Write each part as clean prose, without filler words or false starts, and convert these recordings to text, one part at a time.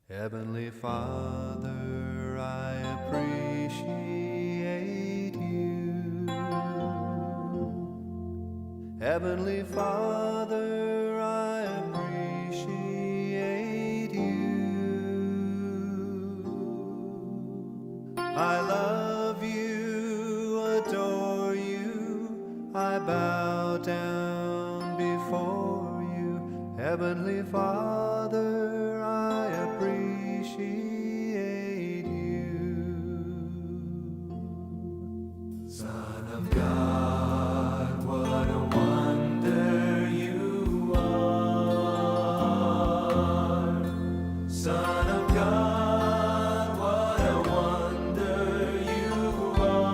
Heavenly Father, I appreciate you. Heavenly Father, I appreciate you. I love you, adore you, I bow down before you. Heavenly Father, I appreciate you. Son of God, what a wonder you are. Son of God, what a wonder you are.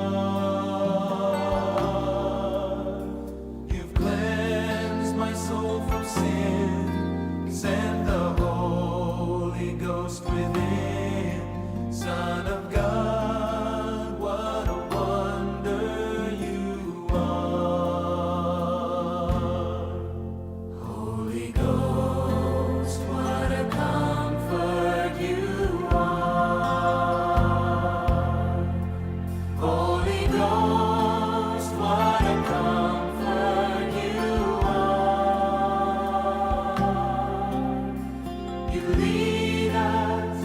You've cleansed my soul from sin, sent the Holy Ghost within. Son of God, what a wonder you are. Holy Ghost, what a comfort you are. Holy Ghost, what a comfort you are. You lead us,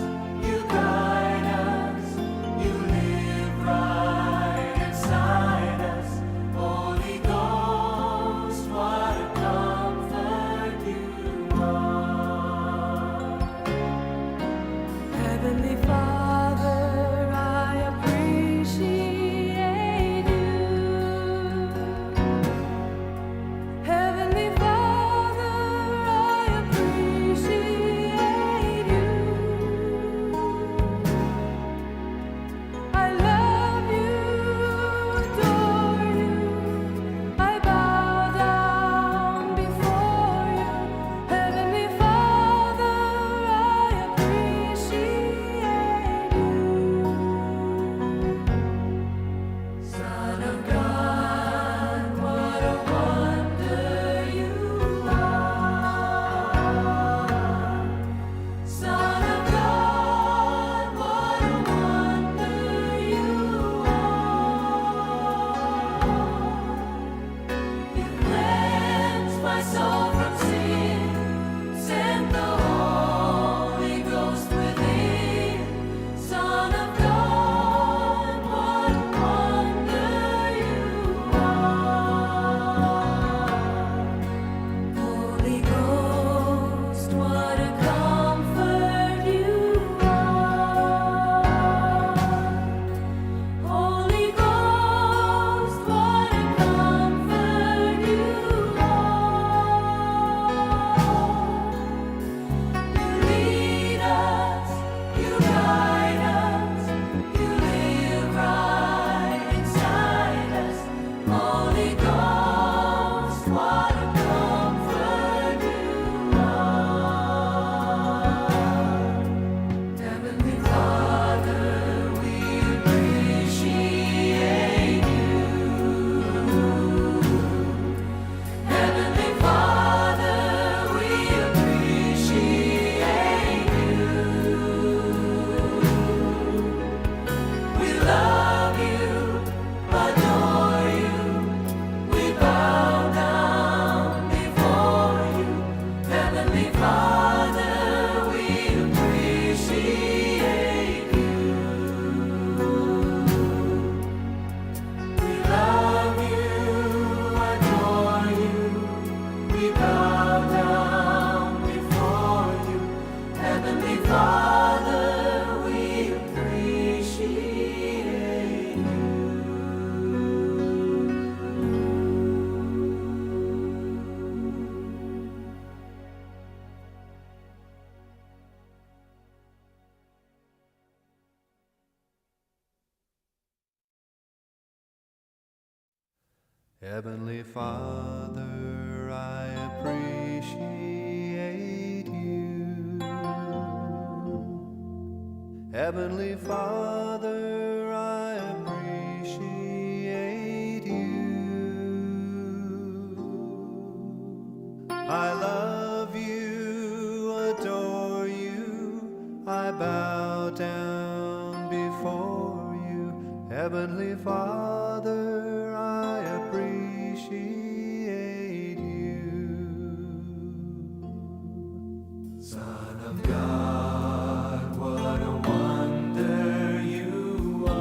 you guide us, you live right inside us. Holy Ghost, what a comfort you are. Heavenly Father, I appreciate you. Heavenly Father, I appreciate you. I love you, adore you. I bow down before you. Heavenly Father, I appreciate you. Son of God, what a wonder you are. Son of God, what a wonder you are. You cleansed my soul from sin, sent the Holy Ghost within. Son of God, what a wonder you are. Holy Ghost, what a comfort you are. Holy Ghost, what a comfort you are. You lead us, you guide us, you live right inside us. Holy Ghost, what a comfort you are. Heavenly Father, we appreciate you. Heavenly Father, we appreciate you. We love you, adore you. We bow down before you. Heavenly Father, we appreciate you. We love you, adore you. We bow down before you. Heavenly Father, we appreciate you. Heavenly Father, I appreciate you. Heavenly Father, I appreciate you. I love you, adore you. I Heavenly Father, I appreciate you. Son of God, what a wonder you are.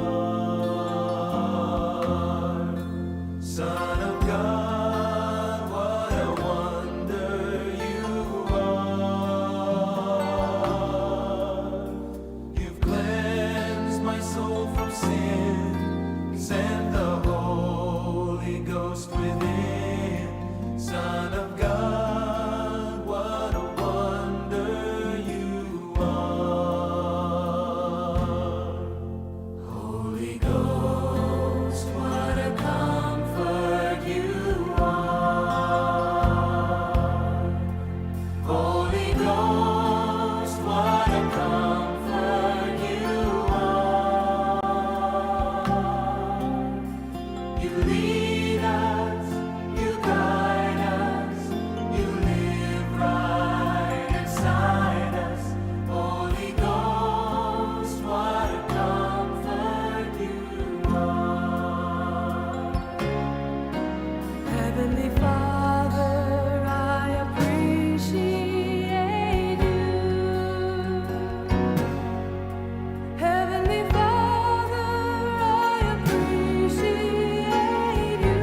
Son of God, what a wonder you are. You've cleansed my soul from sin, sent the Holy Ghost within. Son of God, what a wonder you are. Holy Ghost, what a comfort you are. Holy Ghost, what a comfort you are. You lead us, you guide us, you live right inside us. Holy Ghost, what a comfort you are. Heavenly Father, I appreciate you. Heavenly Father, I appreciate you.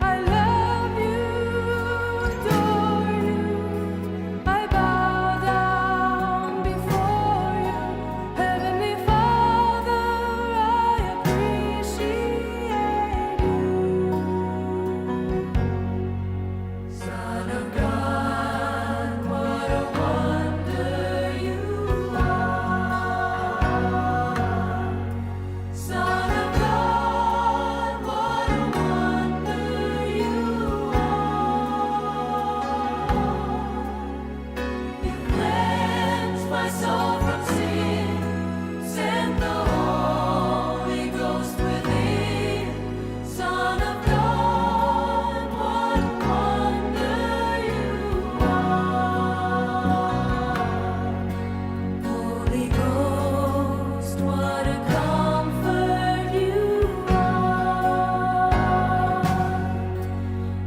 I love you, adore you. I bow down before you. Heavenly Father, I appreciate you. Son of God, what a wonder you are. Son of God, what a wonder you are. You cleansed my soul from sin, sent the Holy Ghost within. Son of God, what a wonder you are. Holy Ghost, what a comfort you are.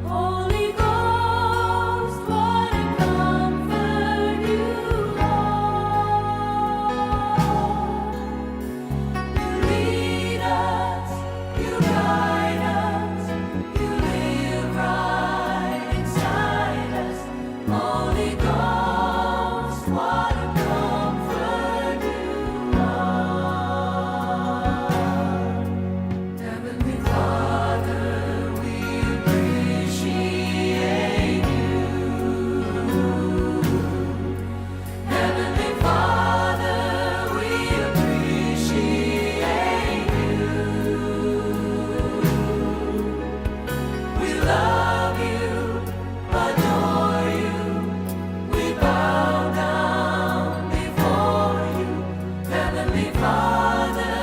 Holy Ghost, what a comfort you are. You lead us, you guide us, you live right inside us. Holy Ghost, what a comfort you are. Heavenly Father, we appreciate you. Heavenly Father, we appreciate you. We love you, adore you. We bow down before you. Heavenly Father,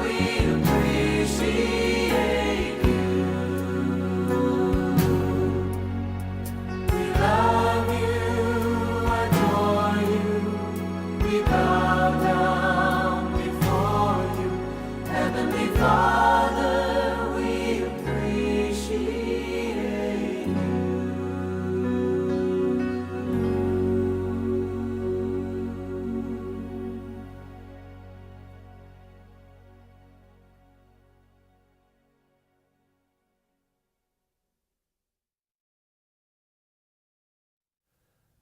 we appreciate you. We love you, adore you. We bow down before you. Heavenly Father, we appreciate you.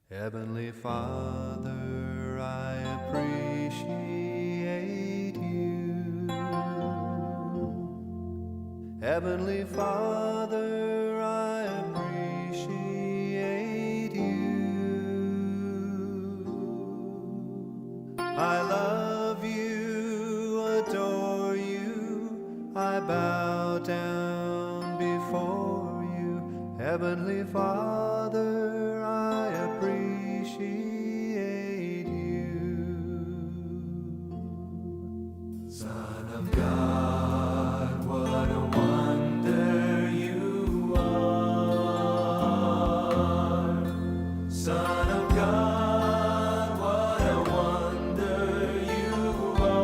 Heavenly Father, I appreciate you. Heavenly Father, I appreciate you. I love you, adore you, I bow down before you. Heavenly Father, I appreciate you. Son of God, what a wonder you are. Son of God, what a wonder you are.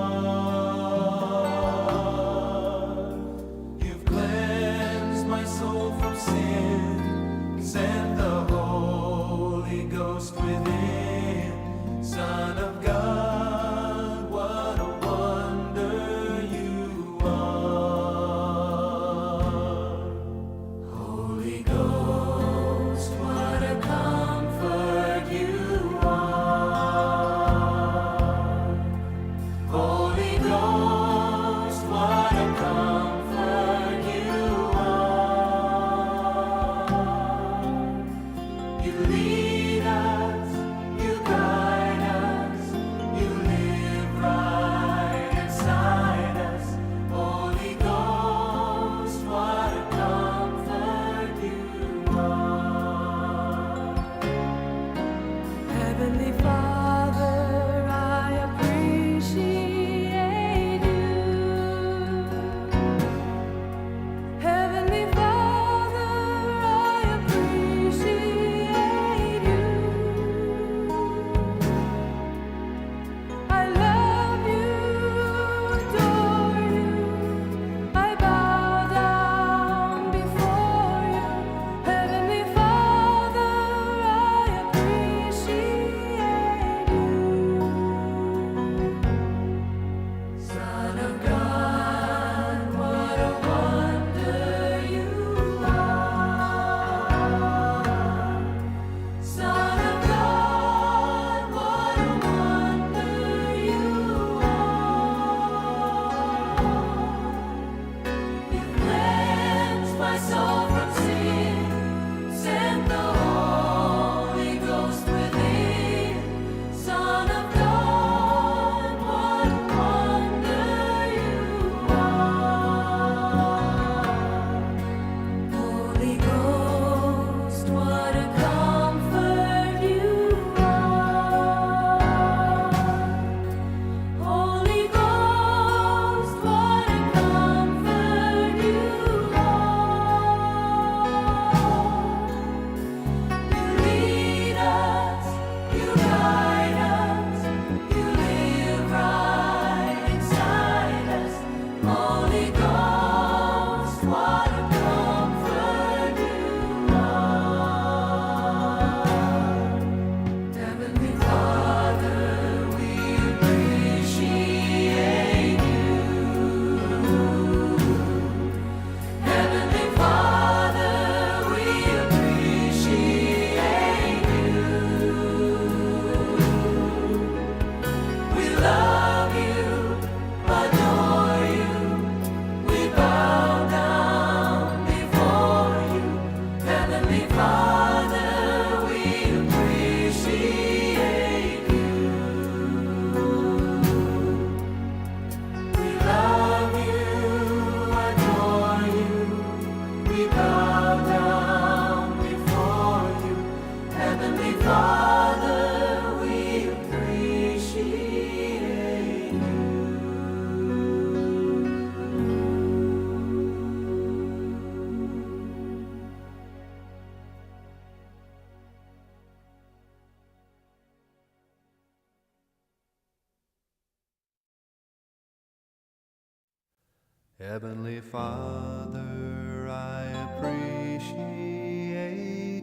Heavenly Father, I appreciate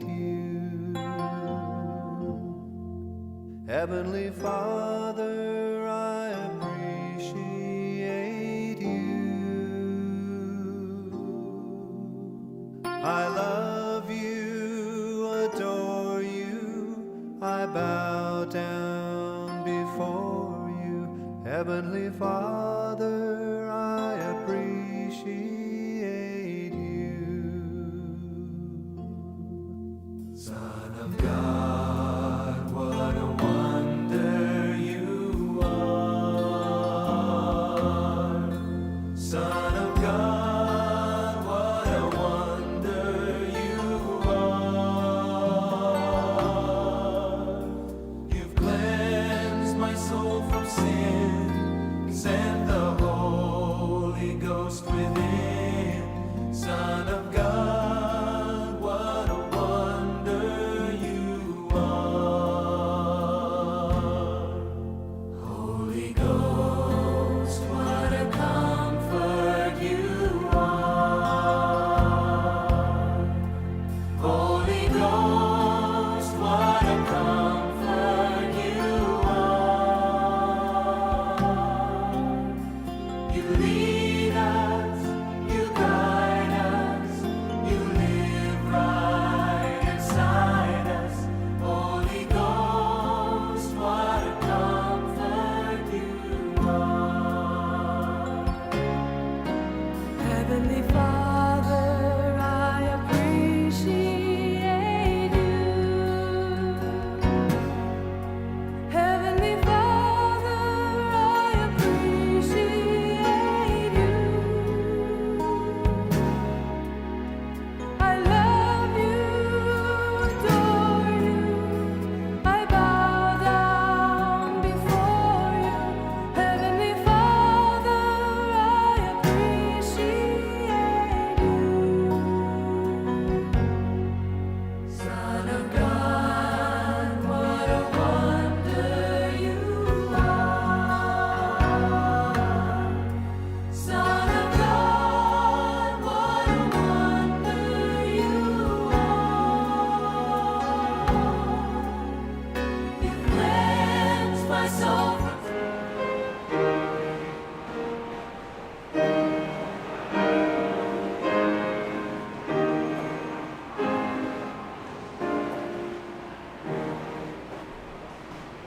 you. Heavenly Father, I appreciate you. I love you, adore you, I bow down before you. Heavenly Father, I appreciate you. Son of God, what a wonder you are. Son of God, what a wonder you are. You've cleansed my soul from sin, sent the Holy Ghost within. Son of God, what a wonder you are. Holy Ghost, what a comfort you are. Holy Ghost, what a comfort you are. You lead us, you guide us, you live right inside us. Holy Ghost, what a comfort you are. Heavenly Father, I appreciate you. Heavenly Father, I appreciate you. I love you, adore you. I bow down before you. Heavenly Father, I appreciate you. Son of God, what a wonder you are. Son of God, what a wonder you are. You cleanse my soul from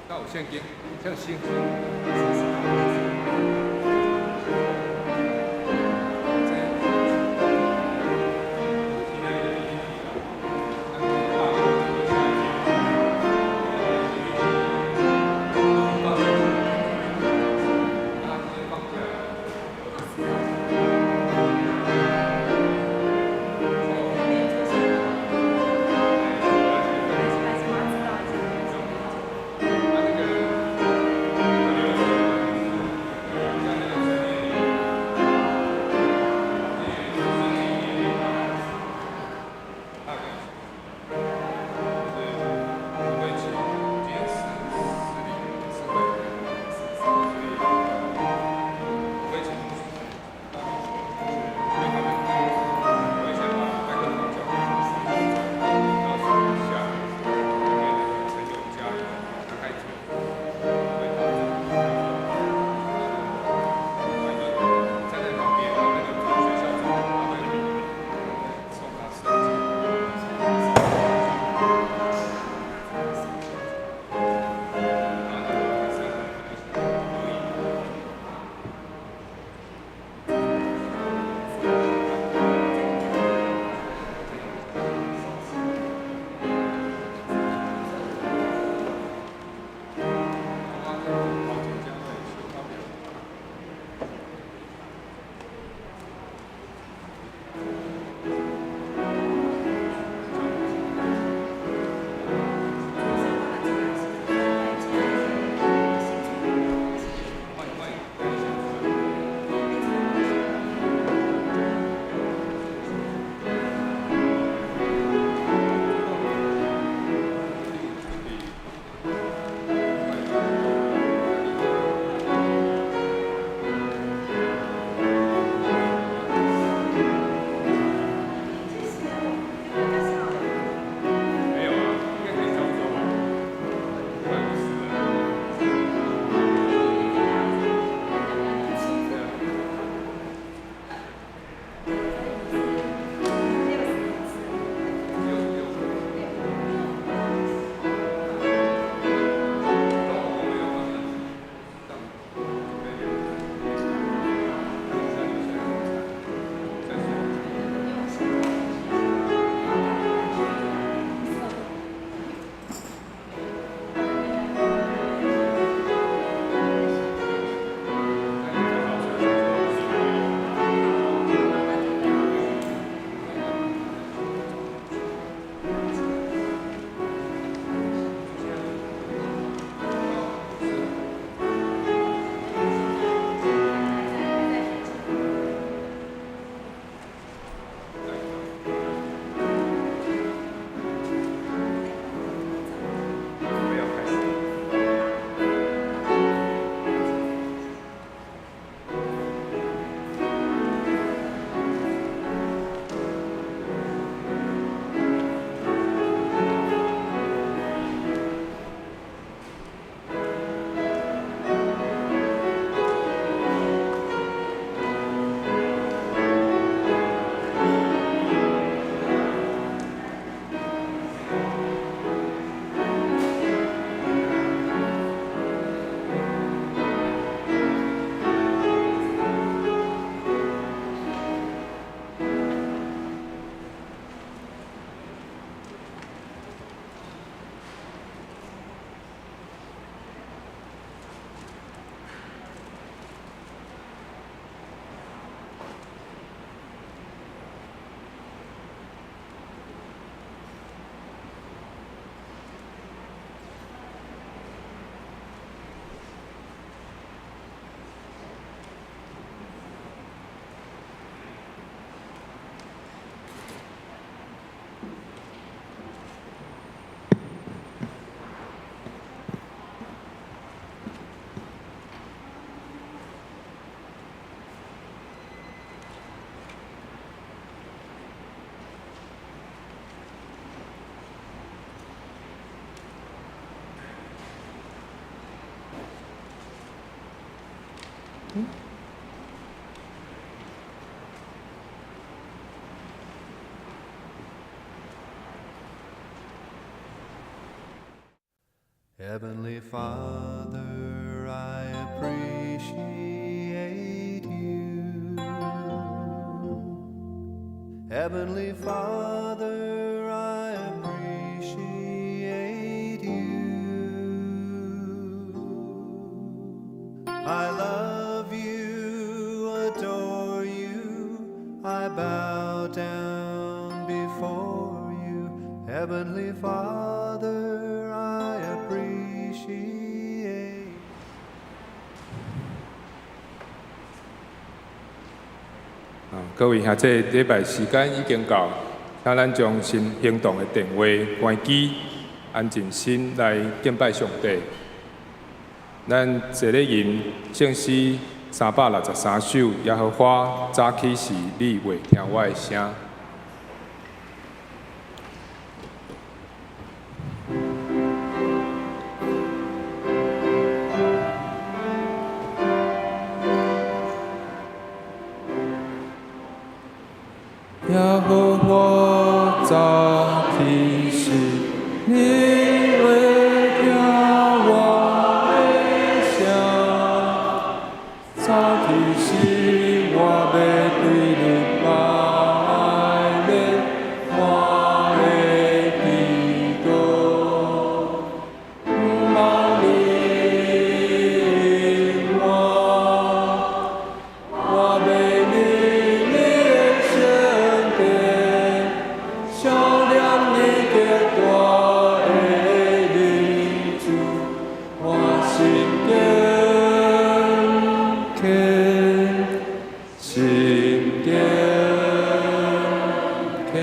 敢有聖經，像聖經。請。 Heavenly Father, I appreciate you. Heavenly Father, I appreciate you. I love you, adore you, I bow down before you. Heavenly Father, I appreciate. 啊，各位兄弟，禮拜時間已經到，請咱將心行動的電話關機，安靜心來敬拜上帝。咱坐咧吟聖詩363首，耶和華早起時，你會聽我的聲。耶和華早起時，你會聽我的聲。早起時，我欲對你拜禮，我的祈禱，毋茫你應我，我欲入你的聖殿，想念你極大的仁慈，我心堅虔，心堅虔，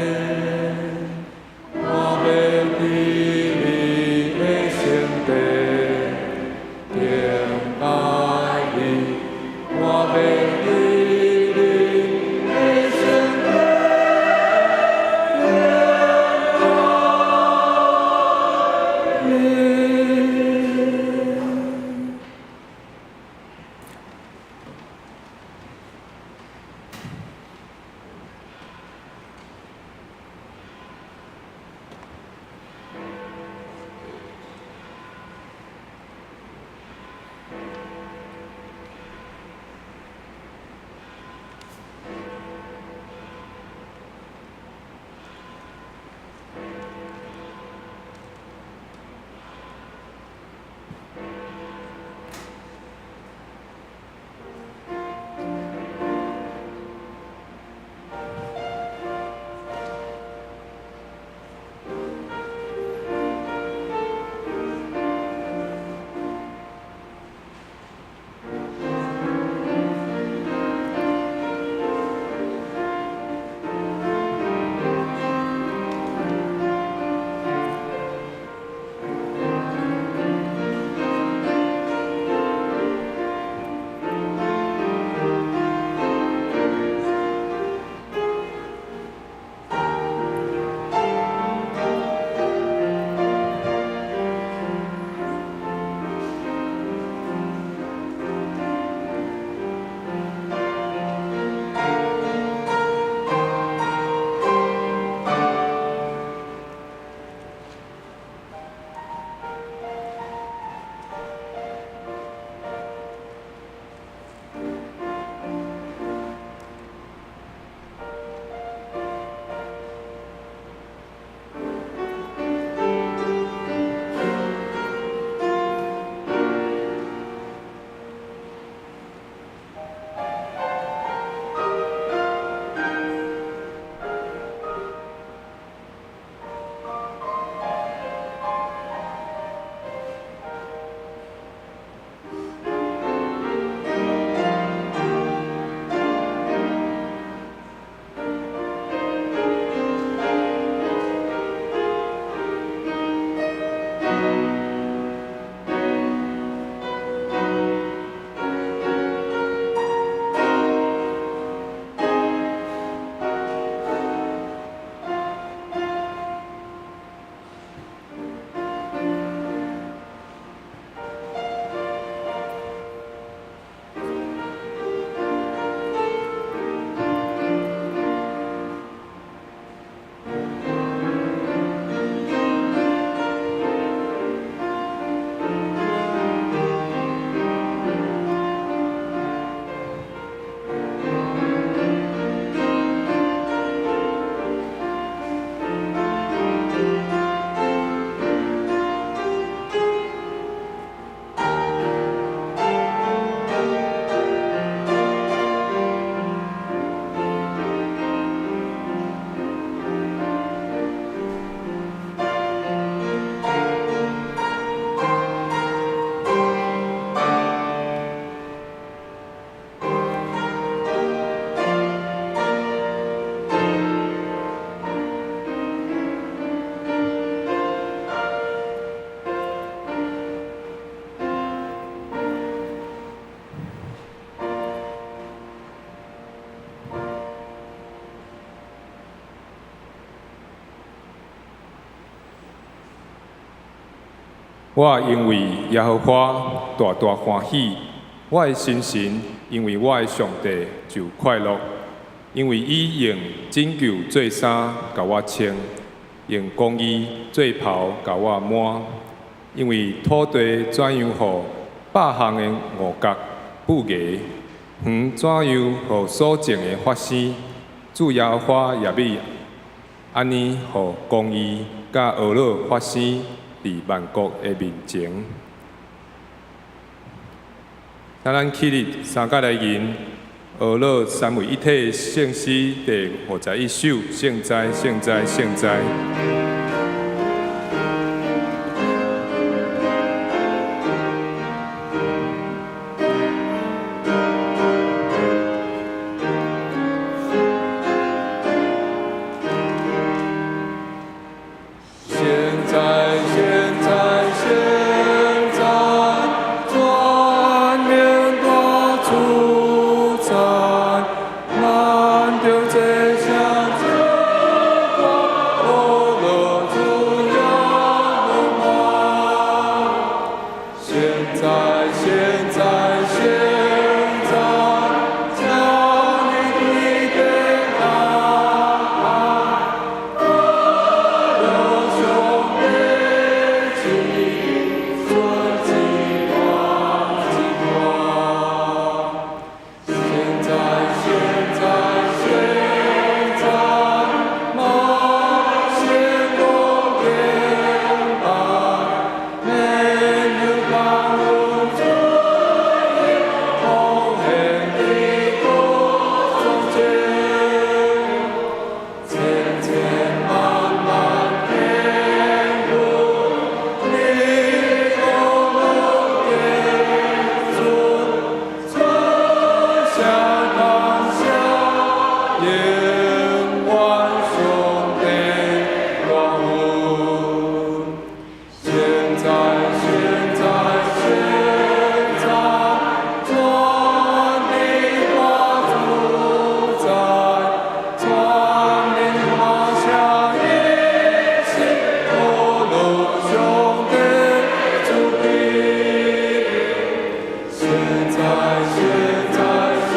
我欲佇你的聖殿敬拜你，我欲佇你的聖殿敬拜你。我因為耶和華大大歡喜，我的心神因為我的上帝就快樂，因為伊用拯救做衫共我穿，用公義做袍共我抹。因為土地怎樣予百項的五穀哺芽，園怎樣予所種的發生，主耶和華也欲按呢予公義佮哀樂發生佇萬國的面前。請咱起立，三擺來吟哀樂三位一體聖詩第51首，聖哉，聖哉，聖哉。聖哉，聖哉，聖哉，全能大主宰，萬眾這聲這歌，哀樂主耶和華。聖哉，聖哉，聖哉，請你對天大愛，哀樂上帝旨意，存一段一段。聖哉，聖哉，聖哉，萬聖國敬拜，免有感恩主耶，奉獻的歌頌讚，千千萬萬天軍，你哀樂敬尊，尊聲感謝，永遠上帝大恩。聖哉，聖哉，聖哉，全地大主宰，全能萬聲一心，哀樂上帝主權。聖哉，聖哉，聖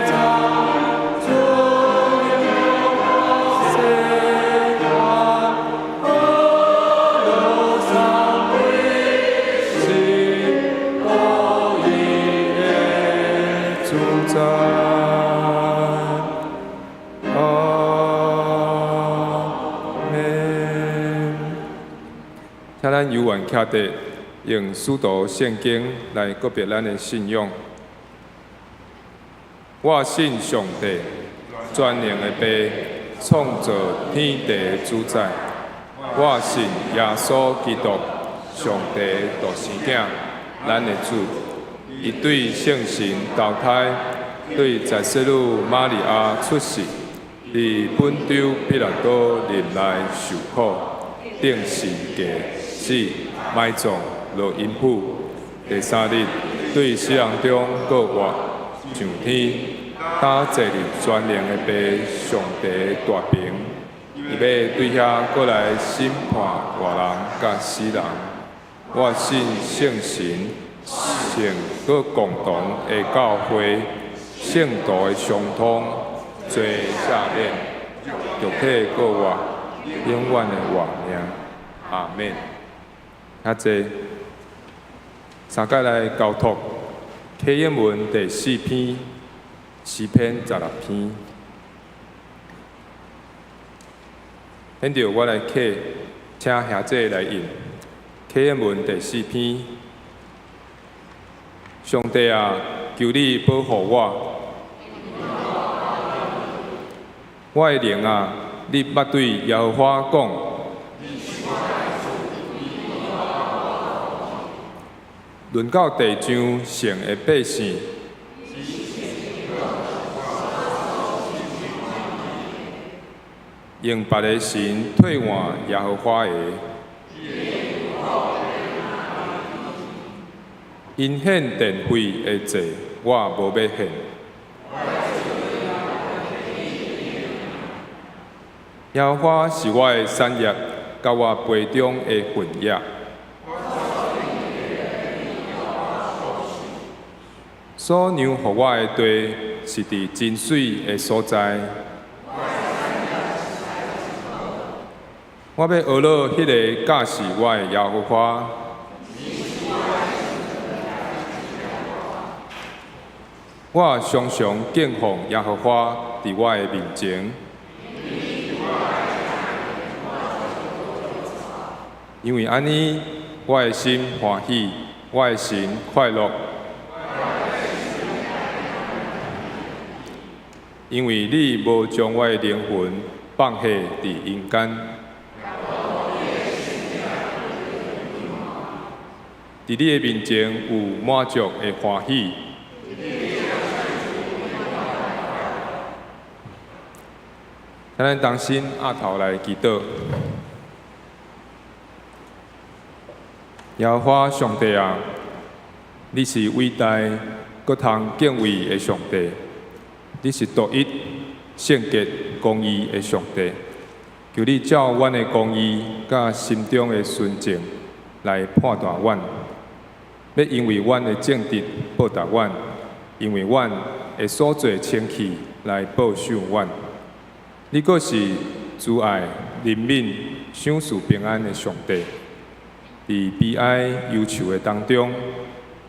哉，主耶和華，哀樂三位是獨一的主宰。阿們。請咱有緣徛佇，用使徒聖經來告別咱的信仰。我信上帝，全能的父，創造天地的主宰。我信耶穌基督，上帝獨生囝，咱的主。伊對聖神投胎，對在聖女瑪利亞出世，佇本丟彼拉多任內受苦，釘十字架，死，埋葬，落陰府。第三日，對死人中復活，上天，擔坐佇全能的父上帝大爿。伊欲對遐閣來審判活人佮死人。我信聖神，聖閣共同的教會，聖徒的相通，罪赦免，肉體復活，永遠的活命。阿們。遐濟，三擺來交託啟應文第四篇，詩篇16篇。現在我來啟，請兄弟來印啟應文第四篇。上帝啊，求你保護我，我的靈啊，你捌對耶和華講。論到地上聖的百姓，用別个神替換耶和華的，𪜶獻電費的祭，我無欲獻。耶和華是我的產業，佮我杯中的份額。所讓予我的地是佇真媠的所在。我欲呵咾彼个教示我的耶和華。我常常敬奉耶和華佇我的面前，因為按呢，我的心歡喜，我的神快樂。因為你無將我的靈魂放下佇陰間，佇你的面前有滿足的歡喜。請咱同心徛頭來祈禱。耶和華上帝啊，你是偉大、閣通敬畏的上帝，你是獨一、聖潔、公義的上帝。求你照阮的公義佮心中的純正來判斷阮，欲因為阮的正直報答阮，因為阮的所做清氣來報賞阮。你閣是慈愛、憐憫、賞賜平安的上帝。佇悲哀憂愁的當中，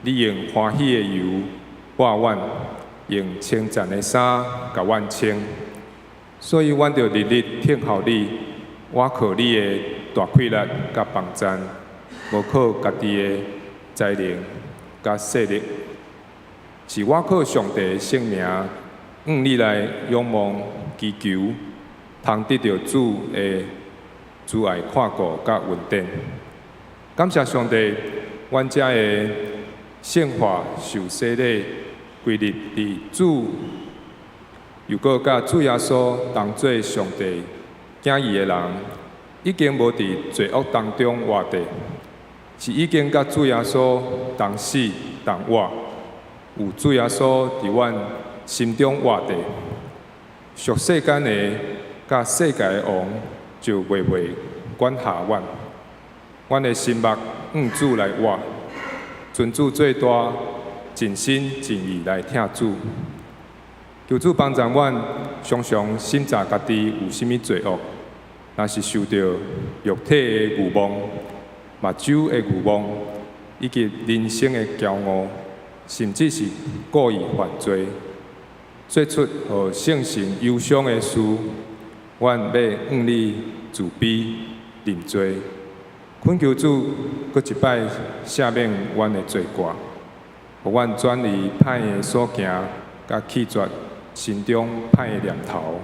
你用歡喜的油抹阮，用稱讚的衫共阮穿。所以，阮著日日等候你，倚靠你的大氣力佮幫贊，無靠家己的才能佮勢力，是倚靠上帝的聖名，向你來仰望祈求，通得著主的慈愛看顧佮恩典。感謝上帝，阮遮的聖化受洗禮歸入佇主，又閣佮主耶穌同做上帝囝兒的人，已經無佇罪惡當中活著，是已經佮主耶穌同死同活，有主耶穌佇阮心中活著，屬世間的佮世界的王就袂袂管轄阮。阮的心目向主來活，尊主做大，盡心盡意來疼主。求主幫助阮，常常審查家己有啥物罪惡，若是受著肉體的慾望、目睭的慾望，以及人生的驕傲，甚至是故意犯罪，做出予聖神憂傷的事，阮欲向你自卑認罪，懇求主閣一擺赦免阮的罪過，予阮轉離歹的所行，佮棄絕心中歹的念頭。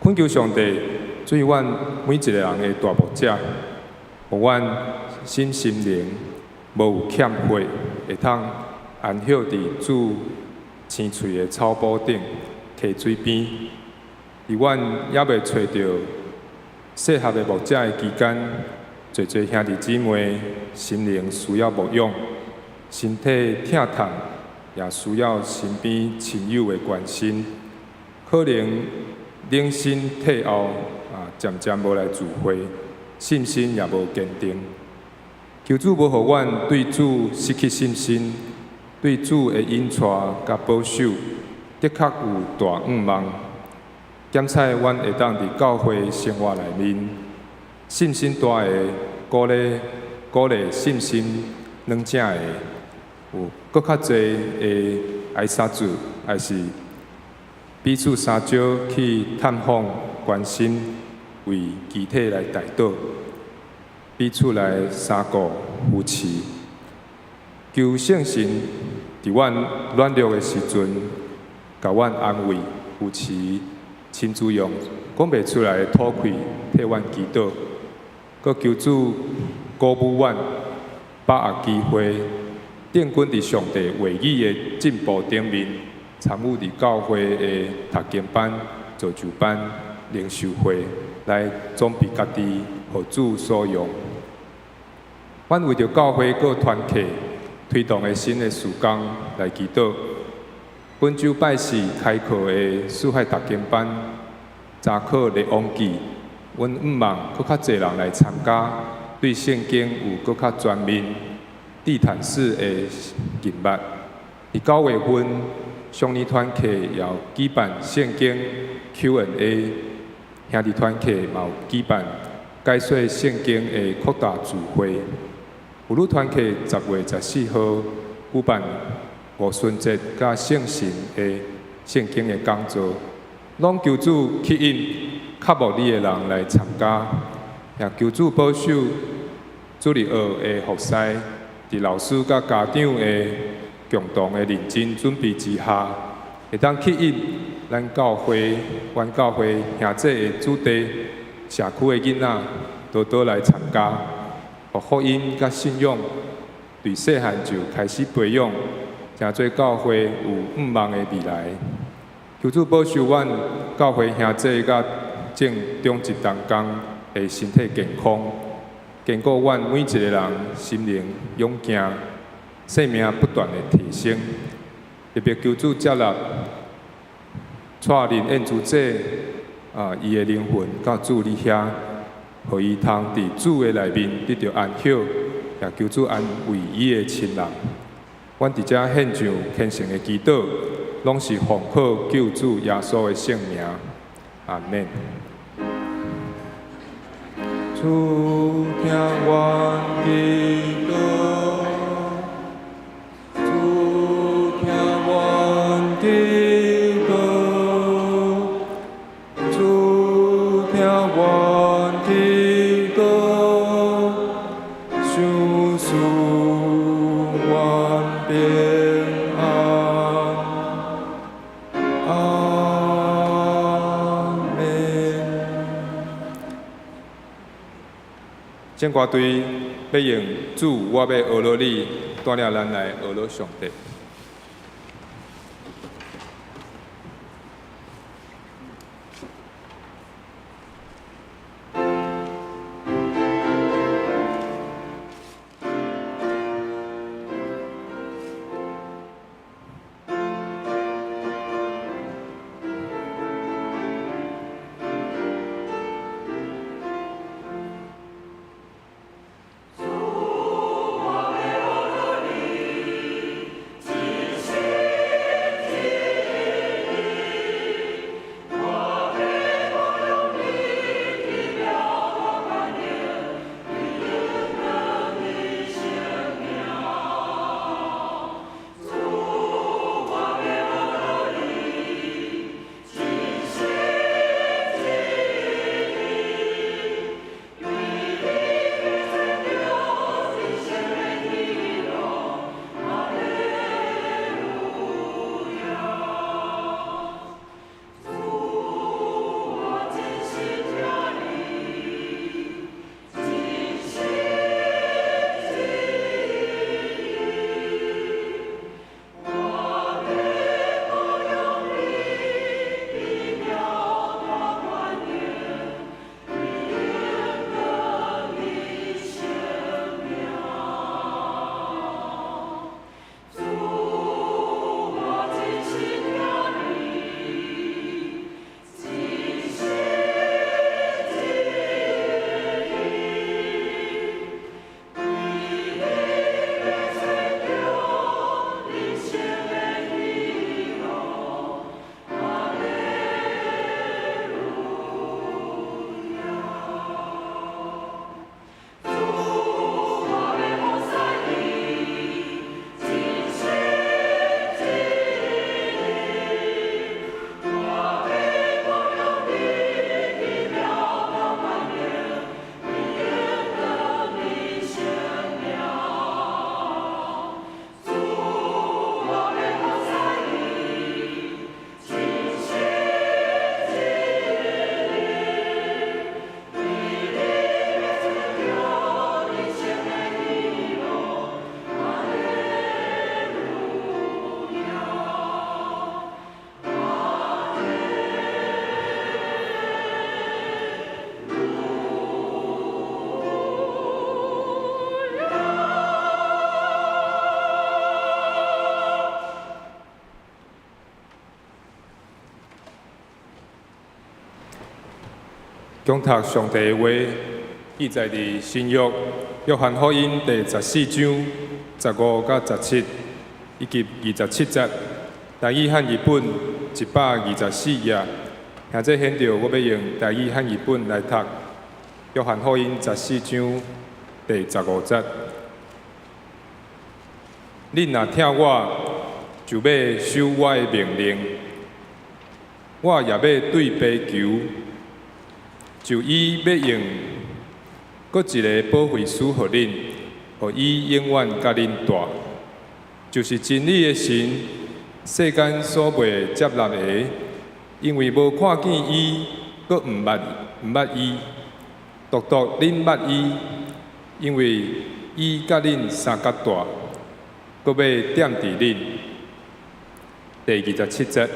懇求上帝做阮每一个人的大牧者，予阮身心靈無有欠缺，會通安歇佇主青翠的草埔頂、溪水邊。佇阮猶未揣著適合的牧者的期間，濟濟兄弟姊妹心靈需要牧養，身體疼痛，也需要身邊親友的關心。可能冷身退後，啊，漸漸無來聚會，信心也無堅定。求主無予阮對主失去信心，對主的引帶佮保守，的確有大向望。檢採阮會當佇教會生活內面，信心大的鼓勵鼓勵信心軟者的，有閣較濟的愛相助，還是彼此相招去探訪、關心，為肢體來代禱，彼此來相顧扶持。求聖神佇阮軟弱的時陣，共阮安慰、扶持，親自用講袂出來的吐氣替阮祈禱，閣求主鼓舞阮，把握機會，定睛佇上帝話語的進步頂面，參與佇教會的讀經班、造就班、靈修會，來裝備家己，予主所用。阮為著教會閣團契推動的新的事工來祈禱。本週拜四開課的四海讀經班，查考列王紀，阮向望閣較濟人來參加，對聖經有閣較全面、地毯式的認捌。佇9月份，少年團契也有舉辦聖經 Q&A，兄弟團契嘛有舉辦解說聖經的擴大聚會。婦女團契10月14號舉辦五旬節佮聖神的聖經的講座，攏求主吸引渴慕你的人來參加，也求主保守主日學的服侍，佇老師佮家長的共同的認真準備之下，會當吸引咱教會、阮教會兄弟的子弟、社區的囡仔多多來參加，予福音佮信仰對細漢就開始培養，成做教會有向望的未來。求主保守阮教會兄弟佮正長執同工的身體健康，堅固阮每一個人心靈勇健，生命不斷的提升。特別求主接納蔡林燕珠姐啊，伊的靈魂到主你遐，予伊通佇主的內面得著安息，也求主安慰伊的親人。阮佇遮獻上虔誠的祈禱，攏是奉靠救主耶穌的聖名。阿們。主聽阮祈禱，主聽阮祈禱，主聽阮祈禱，賞賜阮平安。阿們。聖歌隊欲用主，我欲學落你，帶領咱來學落上帝。講讀上帝的話，記載佇新約約翰福音第14章15佮17。以及27節，台語漢譯本124頁。兄弟顯著，我欲用台語漢譯本來讀。約翰福音14章第15節：恁若疼我，就欲守我的命令。我也欲對父求，就伊欲用閣一个保惠師予恁，予伊永遠佮恁蹛，就是真理的神，世間所袂接納的，因為無看見伊，閣毋捌伊。獨獨恁捌伊，因為伊佮恁相佮蹛，閣欲踮佇恁。第27節，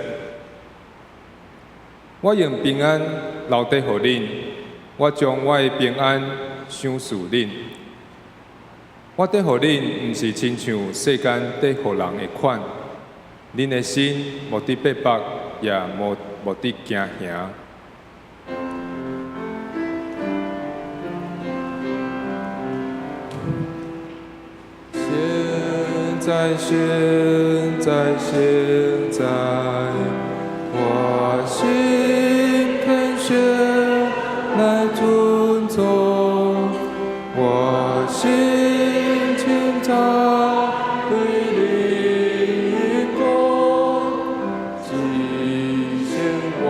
我用平安留低予恁，我將我的平安賞賜恁。我得予恁，毋是親像世間得予人的款。恁的心莫得逼迫，也莫得驚惶。現在，現在，現在，我心天選來尊崇，我心清早對你講，至聖我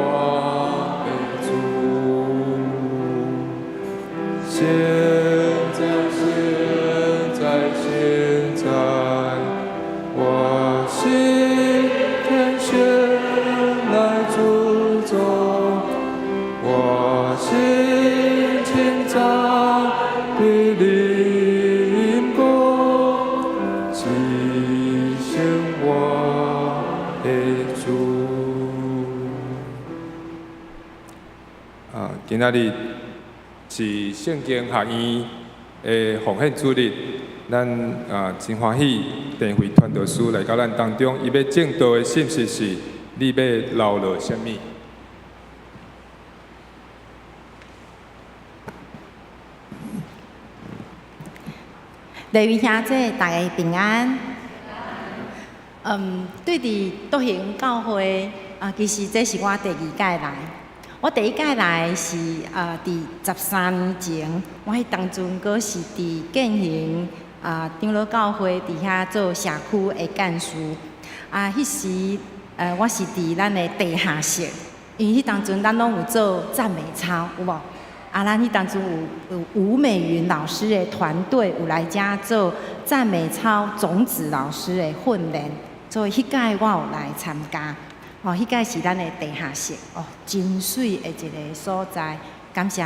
的主。現在，現在，現在，我心天選來尊崇，我心清早對你講，至聖我的主。啊，今仔日是聖經學院的奉獻主日，咱啊真歡喜鄭慧傳道師來到咱當中，伊欲證道的信息是：你欲留落啥物？各位兄弟，大家平安。對佇篤行教會啊，其實這是我第二屆來。我第一屆來是啊，佇13年前，我彼當陣閣是佇建行啊長老教會佇遐做社區的幹事。啊，彼時我是佇咱的地下室，因為彼當陣咱攏有做讚美操，有無？啊，咱彼當陣有吳美雲老師的團隊有來遮做讚美操種子老師的訓練，所以彼屆我有來參加。哦，彼屆是咱的地下室，哦，真媠的一个所在。感謝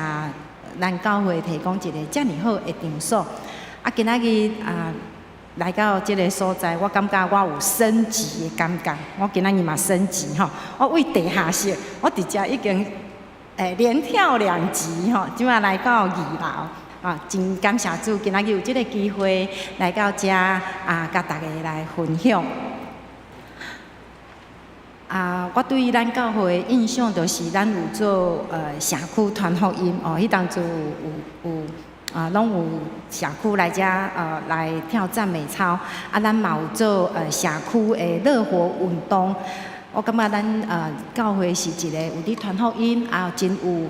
咱教會提供一个遮爾好的場所。啊，今仔日啊來到這个所在，我感覺我有升級的感覺。我今仔日嘛升級吼，我為地下室，我佇遮已經連跳2級吼，這馬來到二樓啊，真感謝主，今仔日有這个機會來到遮啊，佮大家來分享。啊，我對咱教會的印象就是咱有做社區傳福音哦，彼當陣有啊，攏有社區來遮來跳讚美操，啊，咱嘛有做社區的樂活運動。我感覺咱教會是一個有佇傳福音，啊，真有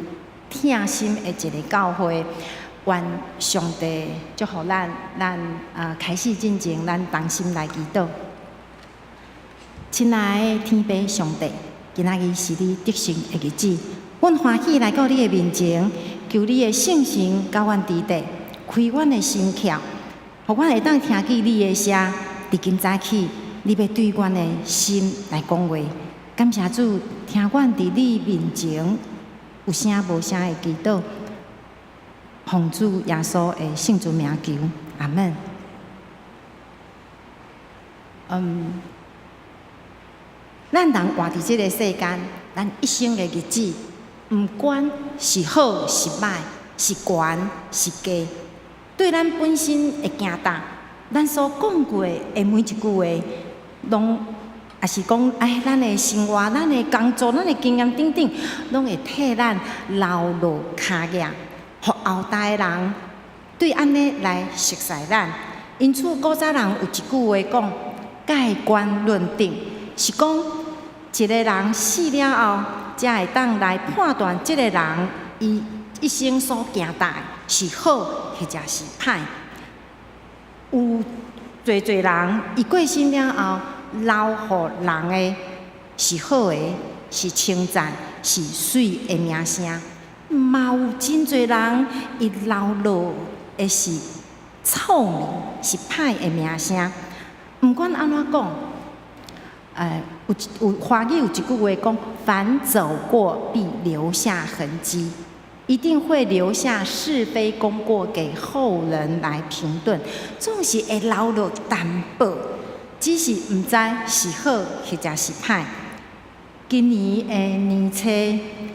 疼心的一個教會。願上帝祝福咱，咱開始進前，咱同心來祈禱。親愛的天父上帝，今仔日是你得勝的日子，阮歡喜來到你的面前，求你的聖神佮阮佇底，開阮的心竅，予阮會當聽見你的聲。佇今早起，你欲對阮的心來講話。感謝主，聽阮佇你面前有聲無聲的祈禱，奉主耶穌的聖尊名求，阿門。咱人活佇這個世間，咱一生的日子，毋管是好是歹，是懸是低，對咱本身的行動，咱所講過的每一句話，攏抑是講哎，咱的生活、咱的工作、咱的經驗等等，攏會替咱留落跤印，予後代的人對按呢來熟似咱。因此，古早人有一句話講：蓋棺論定，是講一个人死了後，才會當來判斷這个人伊一生所行踏的是好或者是歹。有濟濟人，伊過身了後，留予人的是好的，是稱讚，是媠的名聲。嘛有真濟人，伊留落的是臭名，是歹的名聲。毋管按怎講，有華語有一句話講：凡走過，必留下痕跡，一定會留下是非功過給後人來評斷。總是會留落淡薄，只是毋知是好或者是歹。今年的年初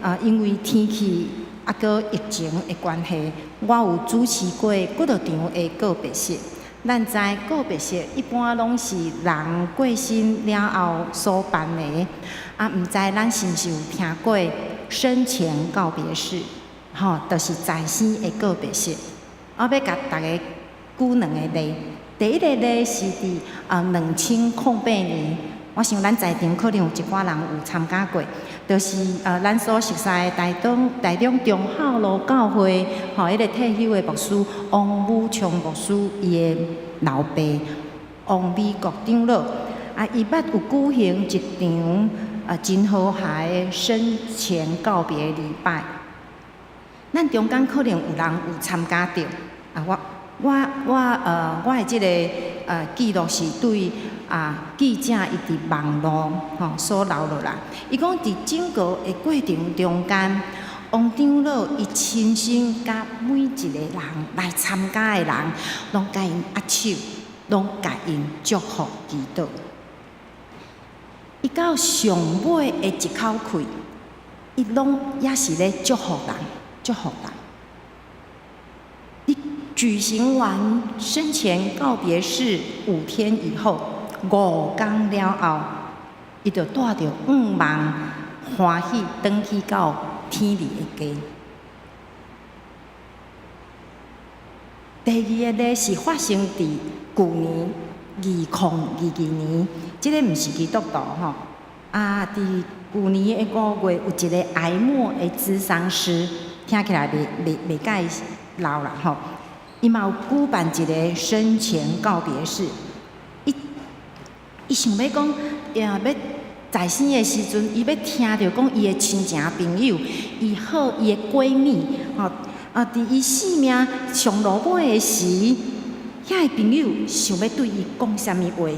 啊，因為天氣啊，閣疫情的關係，我有主持過幾落場的告別式。咱知告別式一般攏是人過身了後所辦的，啊，毋知咱是毋是有聽過生前告別式？吼，就是在生的告別式。我欲共大家舉兩個例，第一個例是佇2008年，我想咱在場可能有一寡人有參加過，就是咱所熟悉的台中忠孝路教會，吼，彼个退休的牧師王武昌牧師，伊的老爸王美國長老，啊，伊捌有舉行一場真和諧的生前告別禮拜。咱中間可能有人有參加著，啊，我的這个記錄是對記者伊佇網路吼所留落來。伊講佇整個的過程中間，王長老伊親身佮每一个人來參加的人，攏共𪜶握手，攏共𪜶祝福祈禱。伊到上尾的一口氣，伊攏猶是咧祝福人，祝福人。伊舉行完生前告別式5天以後，5工了後，伊就帶著願望，歡喜轉去到天裡的家。第二个例是發生佇舊年2022年，這个毋是基督徒吼。啊，佇舊年的5月，有一个癌末的諮商師，聽起來袂蓋老啦吼。伊嘛有舉辦一个生前告別式，伊想欲講，欲在生的時陣，伊欲聽著講伊的親情朋友，伊好伊的閨蜜，吼啊，佇伊性命上落尾的時，遐个朋友想欲對伊講啥物話？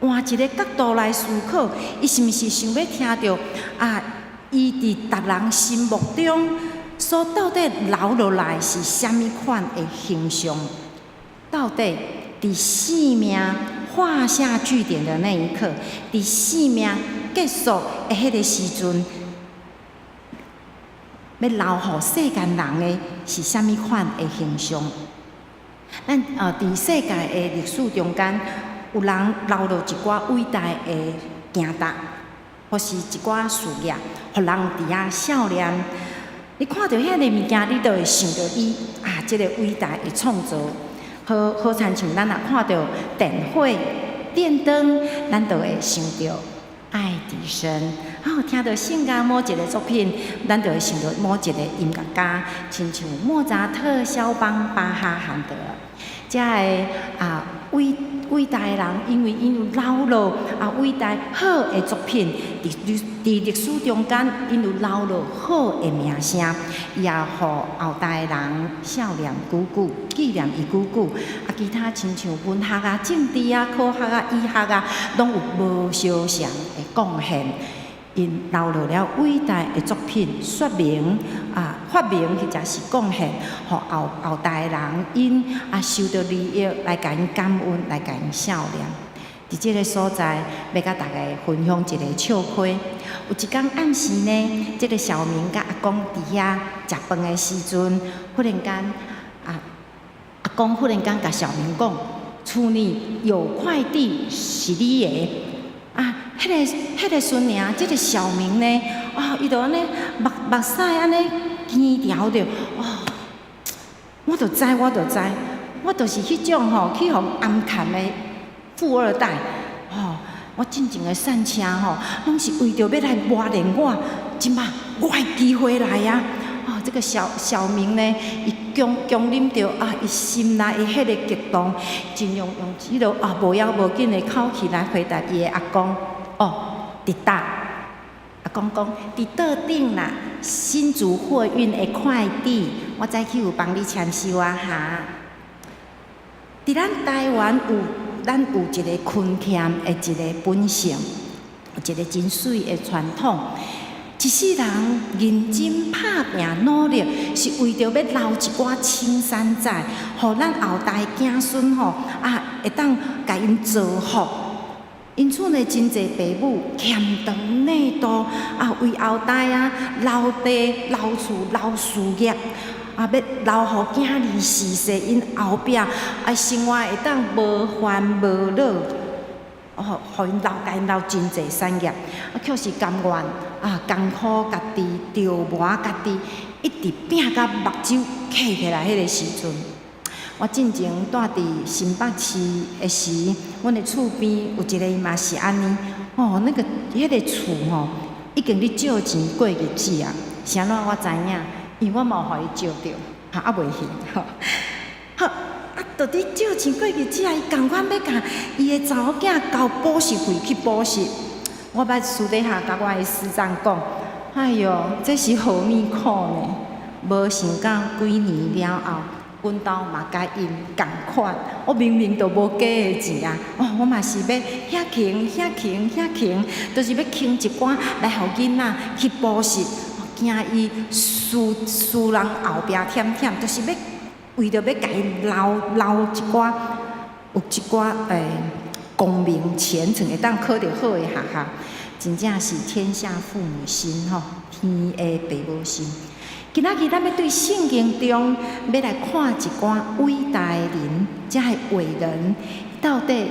換一个角度來思考，伊是毋是想欲聽著啊？伊佇別人心目中所到底留落來是啥物款的形象？到底佇生命畫下句點的那一刻，佇生命結束的彼个時陣，欲留予世間人的是啥物款的形象？咱佇世界的歷史中間，有人留落一寡偉大的行動，或是一寡事業，予人佇遐數念。你看著遐个物件，你就會想著伊啊，這个偉大的創造。好好親像咱若看著電火、電燈，咱就會想著愛迪生。啊，聽著聖樂某一个作品，咱就會想著某一个音樂家，親像莫扎特、蕭邦、巴哈、韓德爾。遮个啊偉大的人，因為𪜶有留落啊偉大好的作品，佇歷史中間，𪜶有留落好的名聲，也予後代的人數念久久，紀念伊久久。啊，其他親像文學啊、政治啊、科學啊、醫學啊，攏有無相仝的貢獻。𪜶留落了偉大的作品，說明啊發明或者是貢獻，予後後代的人𪜶啊受著利益來共𪜶感恩，來共𪜶數念。佇這个所在，欲共大家分享一个笑話。有一工暗時呢，這个小明佮阿公佇遐食飯的時陣，忽然間啊，阿公忽然間共小明講：厝裡有塊地是你的。啊，彼个孫娘，這个小明呢，啊，伊就按呢目屎按呢墘著著，哦，我就知，我就知，我就是彼種吼去予暗崁的富二代，吼。我進前的散車吼，攏是為著欲來磨練我，這馬我的機會來啊！哦，這個小小明呢，伊強強忍著啊，伊心內的彼个激動，盡量用這个啊無要無緊的口氣來回答伊的阿公。哦，佇佗？阿公講佇桌頂啦，新竹貨運的快遞，我早起有幫你簽收啊哈。佇咱台灣有，咱有一个勤儉的一个本性，有一个真媠的傳統。一世人認真拍拚努力，是為著欲留一寡青山在，予咱後代子孫吼啊，會當共𪜶造福。因此呢，真濟爸母儉腸納肚啊，為後代啊留地、留厝、留事業，啊，欲留予囝兒嗣世，𪜶後壁啊生活會當無煩無惱，哦，予𪜶留共𪜶留真濟產業，啊，卻是甘願啊，艱苦家己，著磨家己，一直拚甲目睭瞌起來彼个時陣。我進前蹛佇新北市的時，阮的厝邊有一个伊嘛是按呢，哦，那个彼个厝吼，已經咧借錢過日子啊，是按怎我知影，因為我嘛有予伊借著，哈啊袂還吼。好，啊，就佇借錢過日子啊，伊仝款欲共伊的查某囝交補習費去補習。我捌私底下共我的師長講，哎喲，這是何物苦呢？無想到幾年了後，阮兜嘛共𪜶仝款。我明明就無假的錢啊！哦，我嘛是欲遐窮遐窮遐窮，就是欲窮一寡來予囡仔去補習，驚伊輸輸人後壁忝忝，就是欲為著欲共𪜶留留一寡有一寡功名前程會當考著好的學校，真正是天下父母心吼，天下父母心。今仔日咱欲對聖經中欲來看一寡偉大的人，遮的偉人，到底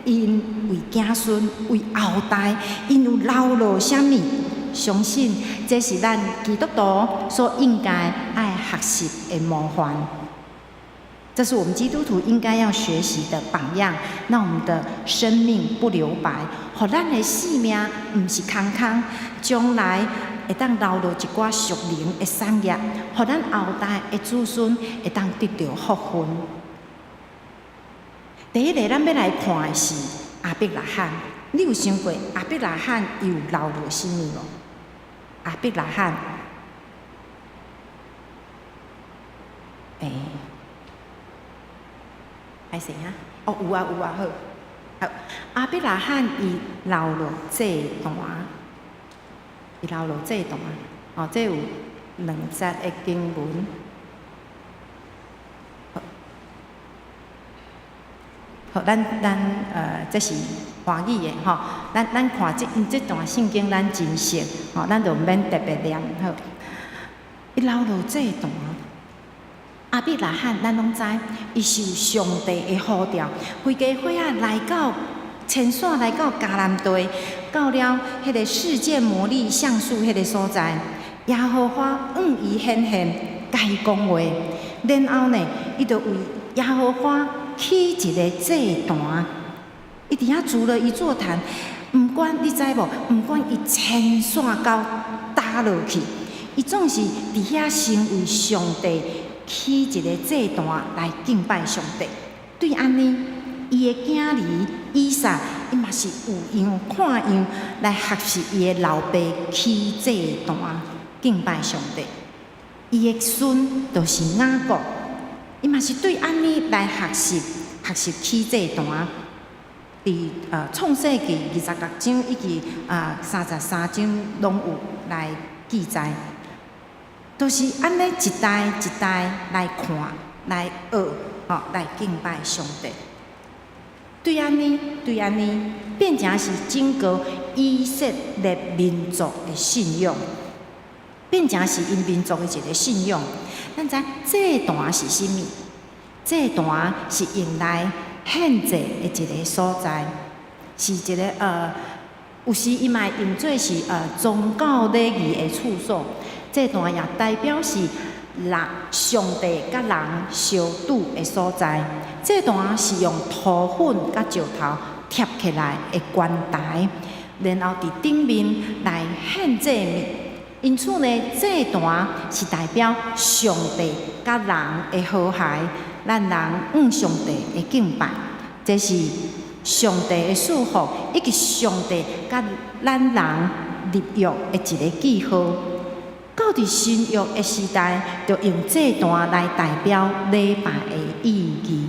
𪜶為子孫、為後代，𪜶有留落啥物？相信這是咱基督徒所應該愛學習的模範。這是我們基督徒應該要學習的榜樣，讓我們的生命不留白，予咱的性命毋是空空，將來會當留落一寡屬靈的產業，予咱後代的子孫會當得著福分。第一个，咱欲來看的是亞伯拉罕。你有想過亞伯拉罕伊有留落啥物無？亞伯拉罕，歹勢哈？哦，有啊有啊，好。好，亞伯拉罕伊留落祭壇，伊留落祭壇。哦，這有兩節的經文。好，好，咱這是華語的吼，咱看這段聖經咱真熟，吼，咱就毋免特別念。好，伊留落祭壇。亞伯拉罕，咱攏知，伊受上帝的呼召，規家伙仔來到遷徙來到迦南地，到了彼个示劍摩利橡樹彼个所在，耶和華向伊顯現，共伊講話，然後呢，伊就為耶和華起一个祭壇，伊佇遐築了一座壇，毋管你知無？毋管伊遷徙到佗落去，伊總是佇遐先為上帝起一个祭壇來敬拜上帝。對按呢，伊的囝兒以撒，伊嘛是有樣看樣來學習伊的老爸起祭壇敬拜上帝。伊的孫就是雅各，伊嘛是對按呢來學習學習起祭壇。佇創世記26章以及33章攏有來記載。就是按呢一代一代來看、來學、吼來敬拜上帝。對按呢，對按呢，變成是整個以色列民族的信仰，變成是𪜶民族的一个信仰。咱知祭壇是啥物？祭壇是用來獻祭的一个所在，是一个有時伊嘛會用做是宗教禮儀的處所。祭壇也代表是人上帝佮人相拄的所在。祭壇是用塗粉佮石頭疊疊起來的棺台，然後佇頂面來獻祭物。因此呢，祭壇是代表上帝佮人的和諧，咱人向上帝的敬拜，這是上帝的祝福，以及上帝佮咱人立約的一个記號。到佇新約的時代，就用祭壇來代表禮拜的意義。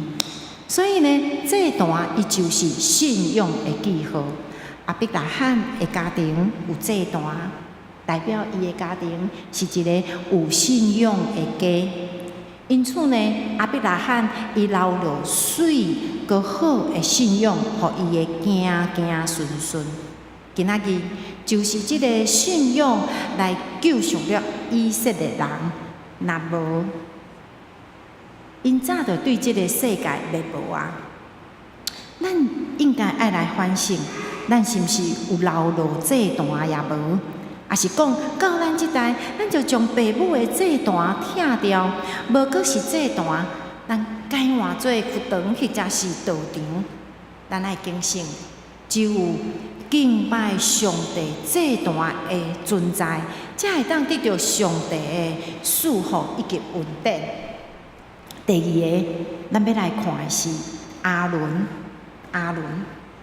所以呢，祭壇伊就是信仰的記號。亞伯拉罕的家庭有祭壇，代表伊的家庭是一个有信仰的家。因此呢，亞伯拉罕伊留落媠閣好的信仰，予伊的囝囝孫孫。今仔日就是這个信仰來救贖了以色列人，若無，𪜶早就對這个世界滅無啊！咱應該愛來反省，咱是毋是有留落祭壇也無？抑是講到咱這代，咱就將父母的祭壇拆掉，無閣是祭壇，咱改換做佛堂或者是道場。咱愛警醒，只有敬拜上帝祭壇的存在，才會當得著上帝的祝福以及恩典。第二个，咱欲來看的是亞倫。亞倫，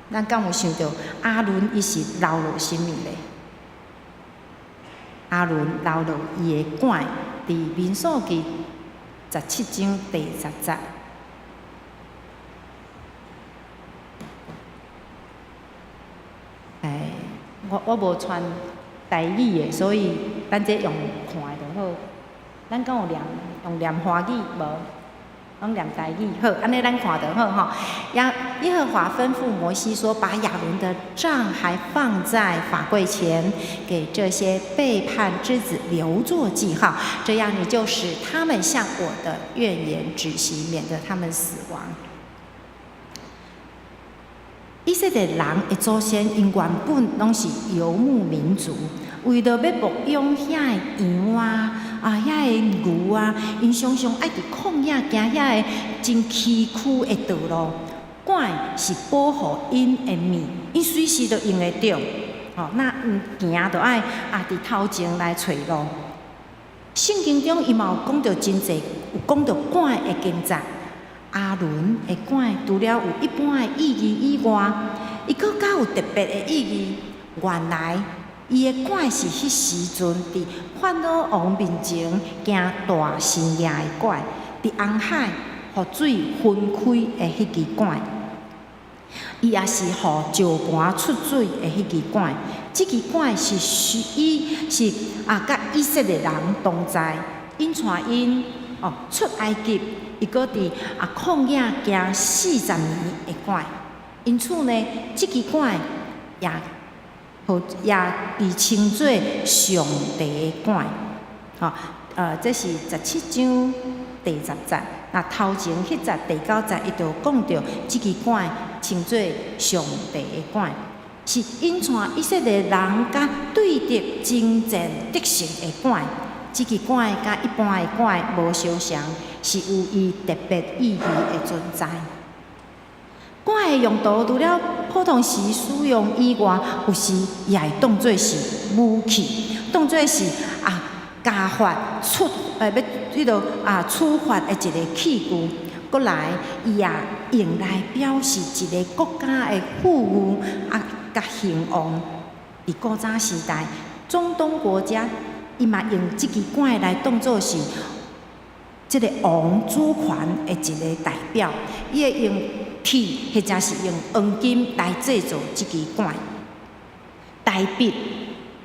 咱敢有想著亞倫伊是留落啥物咧？亞倫留落伊的拐，佇民數記17章第10節。哎，我無傳台語的，所以咱這用看的就好。咱敢有念用念華語無？攏念台語好，按呢咱看就好吼。耶和華吩咐摩西說：把亞倫的杖還放在法櫃前，給這些背叛之子留作記號，這樣你就使他們向我的怨言止息，免得他們死亡。以色列人的祖先，𪜶原本攏是游牧民族，為著欲牧養遐个羊啊、啊遐个牛啊，𪜶常常愛佇曠野行遐个真崎嶇的道路。拐是保護𪜶的命，𪜶隨時都用會著。吼，若毋行，就愛啊佇頭前來揣路。聖經中伊嘛有講著真濟，有講著拐的經節。亞倫的拐除了有一般的意義以外，伊閣較有特別的意義。原來，伊的拐是彼時陣佇法老王面前行大神蹟的拐，佇紅海予水分開的彼支拐，伊也是予石盤出水的彼支拐。這支拐是伊是啊，佮以色列人同在，𪜶帶𪜶哦出埃及。伊閣佇啊曠野行40年的拐，因此呢，這支拐也予也被稱做上帝的拐。吼，這是17章第10節。那頭前彼節第9節，伊就講著這支拐稱做上帝的拐，是𪜶帶以色列人佮對敵征戰得勝的拐。這支拐佮一般的拐無相仝，是有伊特別意義的存在。拐的用途除了普通時使用以外，有時也會當做是武器，當做是啊加法出欲彼落啊處罰的一个器具。閣來，伊也用來表示一个國家的富裕啊佮興旺。佇古早時代，中東國家伊嘛用這支拐來當做是這个王主權的一个代表，伊會用鐵或者是用黃金來製造這支拐。大衛，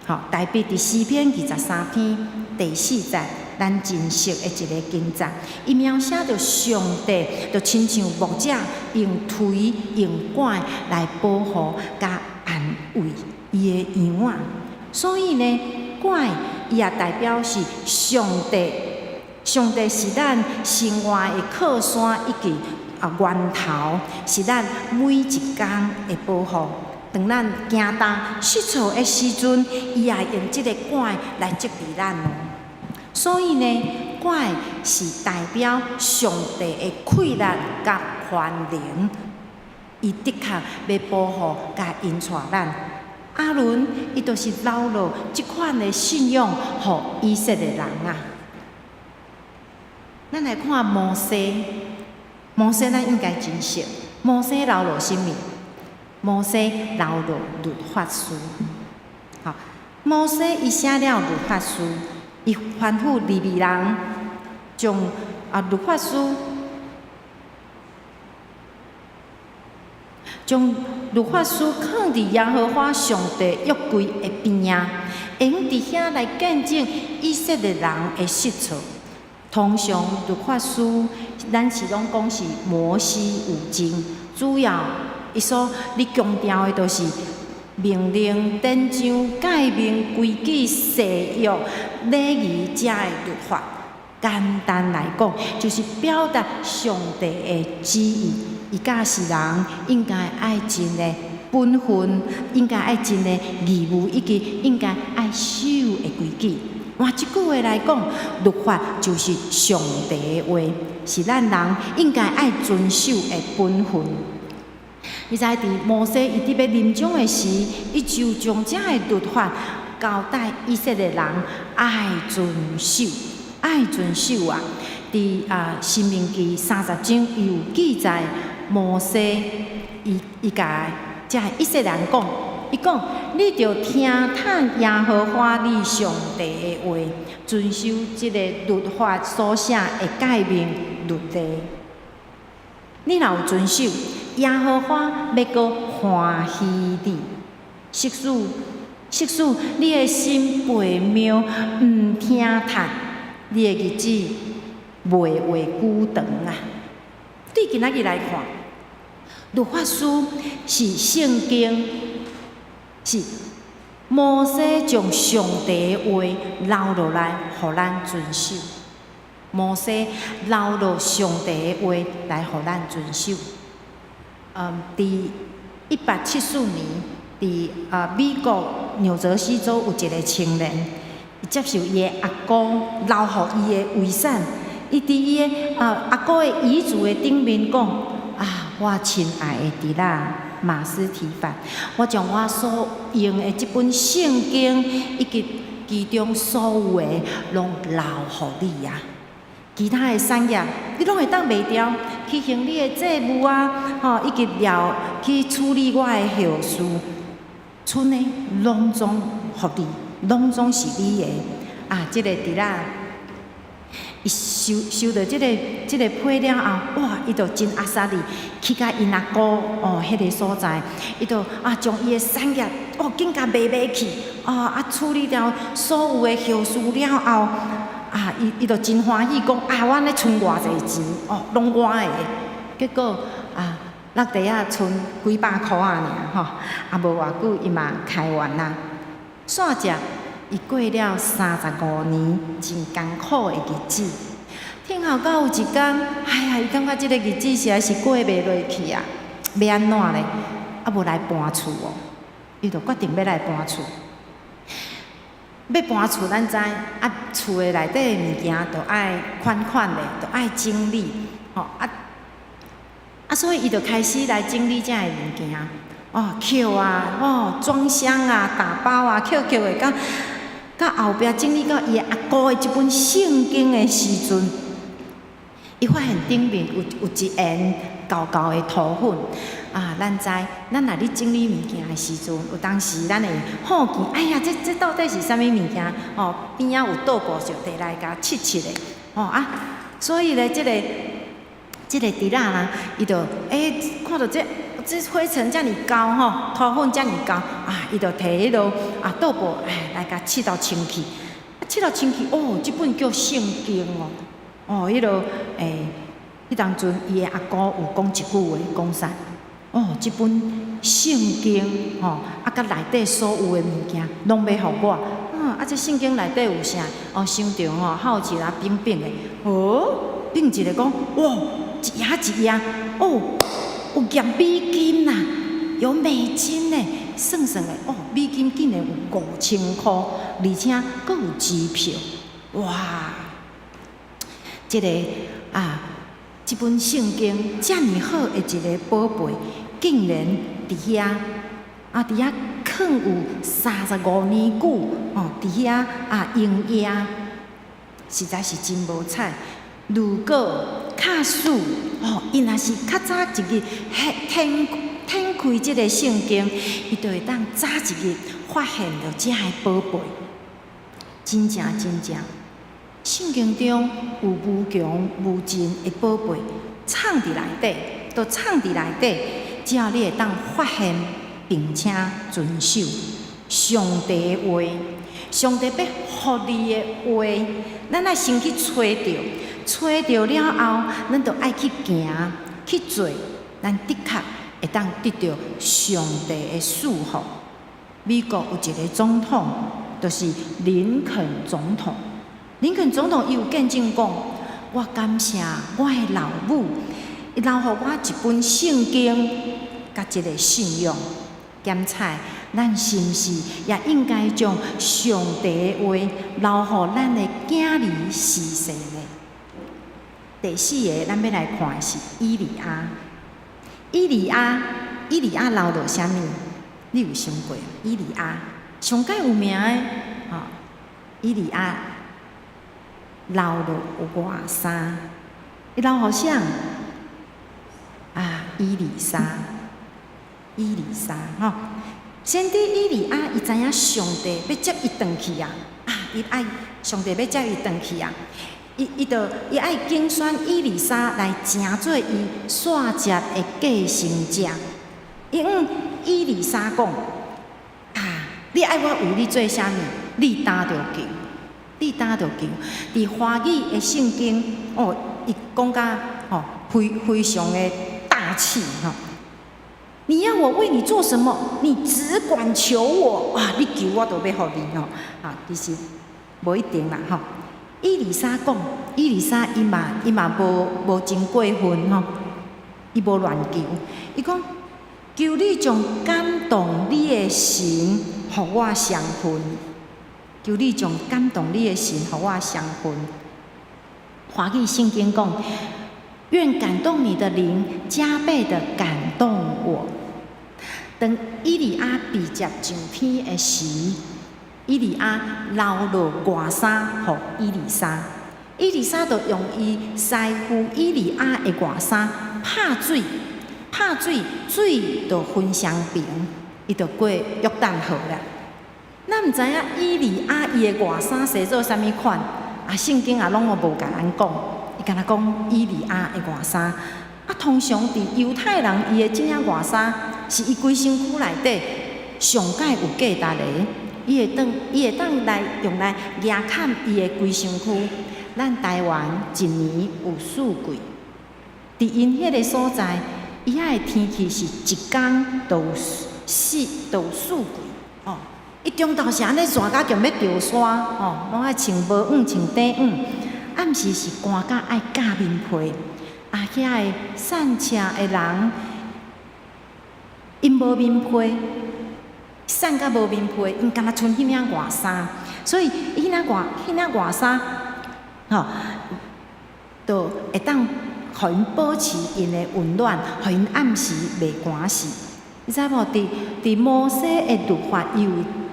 吼，大衛佇詩篇23篇第4節，咱真熟的一个經節，伊描寫著上帝，就親像牧者用槌用拐來保護佮安慰伊的羊仔。所以呢，拐伊也代表是上帝，上帝是咱生活的靠山以及啊源頭，是咱每一工的保護。當咱行動失措的時陣，伊也用這个拐來責備咱哦。所以呢，拐是代表上帝的氣力佮權能，伊的確欲保護佮引帶咱。亞倫伊就是留落這款的信仰，予以色列人啊。咱來看摩西，摩西咱應該真熟。摩西留落啥物？摩西留落律法書。吼，摩西伊寫了律法書，伊吩咐利未人將律法書，將律法書囥佇耶和華上帝約櫃的邊仔，會用佇遐來見證以色列人的失錯。通常律法書，咱是攏講是摩西五經，主要伊所咧強調的，就是命令、典章、誡命、規矩、誓約、禮儀遮的律法。簡單來講，就是表達上帝的旨意。伊教示人應該愛盡的本分，應該愛盡的義務，以及應該愛守的規矩。換一句話來講，律法就是上帝的話，是咱人應該愛遵守的本分。你知佇摩西伊佇欲臨終的時，伊就將遮的律法交代以色列人愛遵守，愛遵守啊！佇申命記30章，伊有記載摩西伊伊共遮以色列人講，伊講你著聽從耶和華你上帝的話，遵守這个律法所寫的誡命律例。你若有遵守，耶和華欲閣歡喜你。即使即使你的心悖謬，毋聽從，你的日子袂話久長啊！對今仔日來看，律法書是聖經，是摩西將上帝的話留落來，予咱遵守。摩西留落上帝的話來，予咱遵守。佇1874年，佇美國紐澤西州有一个青年，伊接受伊的阿姑留予伊的遺產。伊佇伊的阿姑的遺囑的頂面講：啊，我親愛的侄仔馬斯提凡，我將我所用的這本聖經以及其中所有的，攏留予你啊！其他的產業，你攏會當賣掉，去還你的債務啊！吼，以及了去處理我的後事，賰的攏總予你，攏總是你的。啊，這个侄仔，伊收收著這个這个批了後，哇！伊就真阿薩利去共𪜶阿姑哦，彼个所在，伊就將伊的產業哦，緊共賣賣去，處理掉所有的後事了後，伊伊就真歡喜，講啊，我按呢賰偌濟錢哦，攏我的。結果啊，落地仔賰幾百箍仔爾吼，啊無偌久伊嘛開完啊。煞食，伊過了35年真艱苦的日子。聽後到有一工，哎呀，伊感覺這个日子實在是過袂落去啊，欲按怎咧？啊，無來搬厝哦，伊就決定欲來搬厝。欲搬厝，咱知啊，厝的內底的物件都愛款款的，都愛整理，吼啊啊，所以伊就開始來整理遮的物件，哦，抾啊，哦，裝箱啊，打包啊，抾抾的，到到後壁整理到伊的阿姑的這本聖經的時陣，伊發現頂面有有一緣厚厚的塗粉。啊，咱知，咱若咧整理物件的時陣，有當時咱會好奇，哎呀，這這到底是啥物物件？哦，邊仔有倒布就提來共拭拭的，哦啊，所以咧，這个這个侄仔啦，伊就欸看著這這灰塵遮爾厚吼，塗粉遮爾厚啊，伊就提彼落倒布哎來共拭到清氣，拭到清氣，哦，這本叫聖經哦，哦，彼落欸，彼當陣伊的阿姑有講一句話，講啥？哦，這本聖經吼，啊，佮內底所有的物件，攏欲予我。啊，這聖經內底有啥？哦，商場吼，還有一个扁扁的，哦，變一个講，哇，一頁一頁，哦，有夾美金呐，有美金呢，算算的，哦，美金竟然有5000箍，而且閣有支票，哇！這个啊，這本聖經遮爾好的一个寶貝，竟然佇遐啊，佇遐囥有35年久哦，佇遐啊營業，實在是真無彩。如果假使哦，伊若是較早一日掀掀開這個聖經，伊就會當早一日發現著這个寶貝。真正真正，聖經中有無窮無盡的寶貝，藏佇內底，都藏佇內底。只要你會當發現並且遵守上帝的話，上帝欲予你的話，咱愛先去揣著，揣著了後，咱就愛去行去做，咱的確會當得著上帝的祝福。美國有一個總統，就是林肯總統。林肯總統伊有見證講：我感謝我的老母，伊留予我一本聖經，佮一個信仰。檢採，咱是毋是也應該將上帝的話留予咱的囝兒子孫呢？第四个，咱欲來看的是以利亞。以利亞，以利亞留落啥物？你有想過？以利亞上蓋有名的，吼，以利亞留落外衫，伊留予誰？啊，以利沙，以利沙，吼，先知以利亞，伊知影上帝欲接伊轉去啊，啊，伊愛上帝欲接伊轉去啊，伊就伊愛揀選以利沙來成做伊紲接的繼承者。伊向以利沙講：啊，你愛我為你做啥物？你焦著求，你焦著求。佇華語的聖經，哦，伊講甲吼非非常的大氣吼。你要我為你做什麼？你只管求我，哇！你求我都欲予你吼。啊，其實無一定啦吼。以利沙講，以利沙伊嘛無無真過分吼，伊無亂求。伊講，求你將感動你的神，予我相分。求你將感動你的神，予我相分。華語聖經講，願感動你的靈加倍的感動我。當以利亞被接上天的時，以利亞留落外衫予以利沙，以利沙就用伊師傅以利亞的外衫拍水，拍水，水就分雙爿，伊就過約旦河啦。咱毋知影以利亞伊的外衫洗做啥物款，啊，聖經也攏無共咱講，伊干焦講以利亞的外衫。啊，通常佇猶太人伊的這領外衫是伊規身軀內底上蓋有價值的，伊會當來用來額崁伊的規身軀。咱台灣一年有四季，佇𪜶彼个所在，伊遐的天氣是一工就有四就有四季哦。伊中晝是按呢熱甲強欲著山哦，攏愛穿帽帽穿短帽。暗時是寒甲愛蓋棉被。啊，遐个散赤的人，𪜶無棉被，散甲無棉被，𪜶干焦穿彼領外衫，所以彼領外衫，吼，就會當予𪜶保持𪜶的溫暖，予𪜶暗時袂寒死。你知無？佇摩西的律法，伊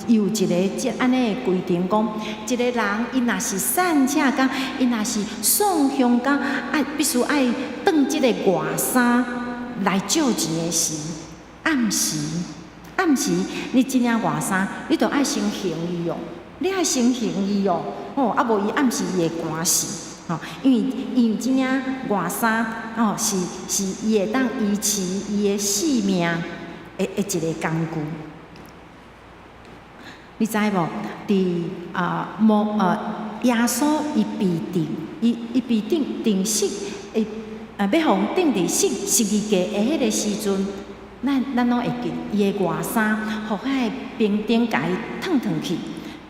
有一个這按呢的規定，講一个人伊若是散赤工，伊若是送香工，愛必須愛當這个外衫來借錢的時，暗時暗時，你這領外衫，你著愛先還伊哦，你愛先還伊哦，吼，啊無伊暗時伊會寒死，吼，因為這領外衫，吼，是伊會當維持伊的性命的一个工具。你知無？佇啊摩呃耶穌伊被釘，伊被釘釘死，伊啊欲予釘佇十字架的彼个時陣，咱攏會記伊的外衫，予彼个兵丁共伊褪褪去。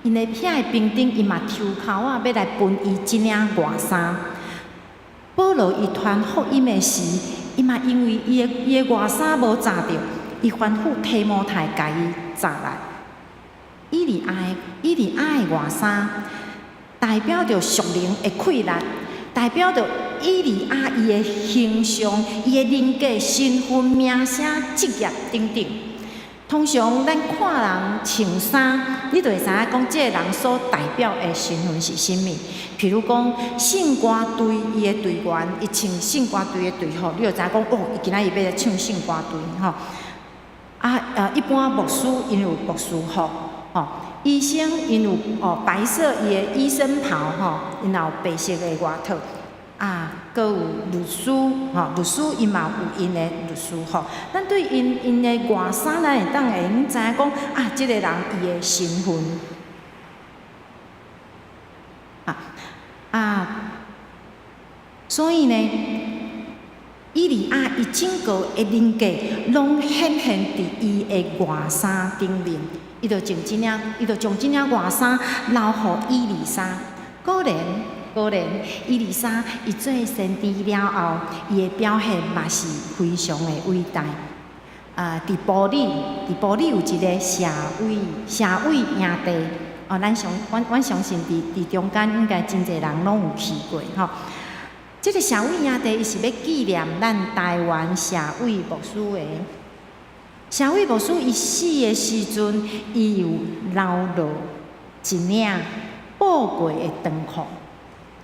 𪜶的遐个兵丁伊嘛抽鬮仔欲來分伊這領外衫。保羅伊傳福音的時，伊嘛因為伊的外衫無紮著，伊吩咐提摩太共伊紮來。以利亞的外衫，代表著屬靈的氣力，代表著以利亞伊的形象、伊的人格、身份、名聲、職業等等。通常咱看人穿衫，你就會知影講這个人所代表的身份是啥物。譬如講，聖歌隊伊的隊員，伊穿聖歌隊的隊服，你就知影講哦，伊今仔日欲來唱聖歌隊吼。啊，一般牧師𪜶有牧師服，吼，醫生𪜶有哦白色伊的醫生袍吼，𪜶也有白色的外套。啊，閣有律師吼，律師𪜶嘛有𪜶的律師服。咱對𪜶的外衫，咱會當會用知影講啊，這个人伊的身份。啊啊，所以呢，以利亞伊整個的人格攏顯現佇伊的外衫頂面，伊就將這領外衫留予以利沙。果然，果然，以利沙伊做先知了後，伊的表現嘛是非常的偉大。啊，佇埔里有一个社委營地，哦，咱相阮阮相信佇中間應該真濟人攏有去過吼。這个社委營地，伊是欲紀念咱台灣社委牧師的。社委牧師伊死的時陣，伊有留落一領寶貴的長褲，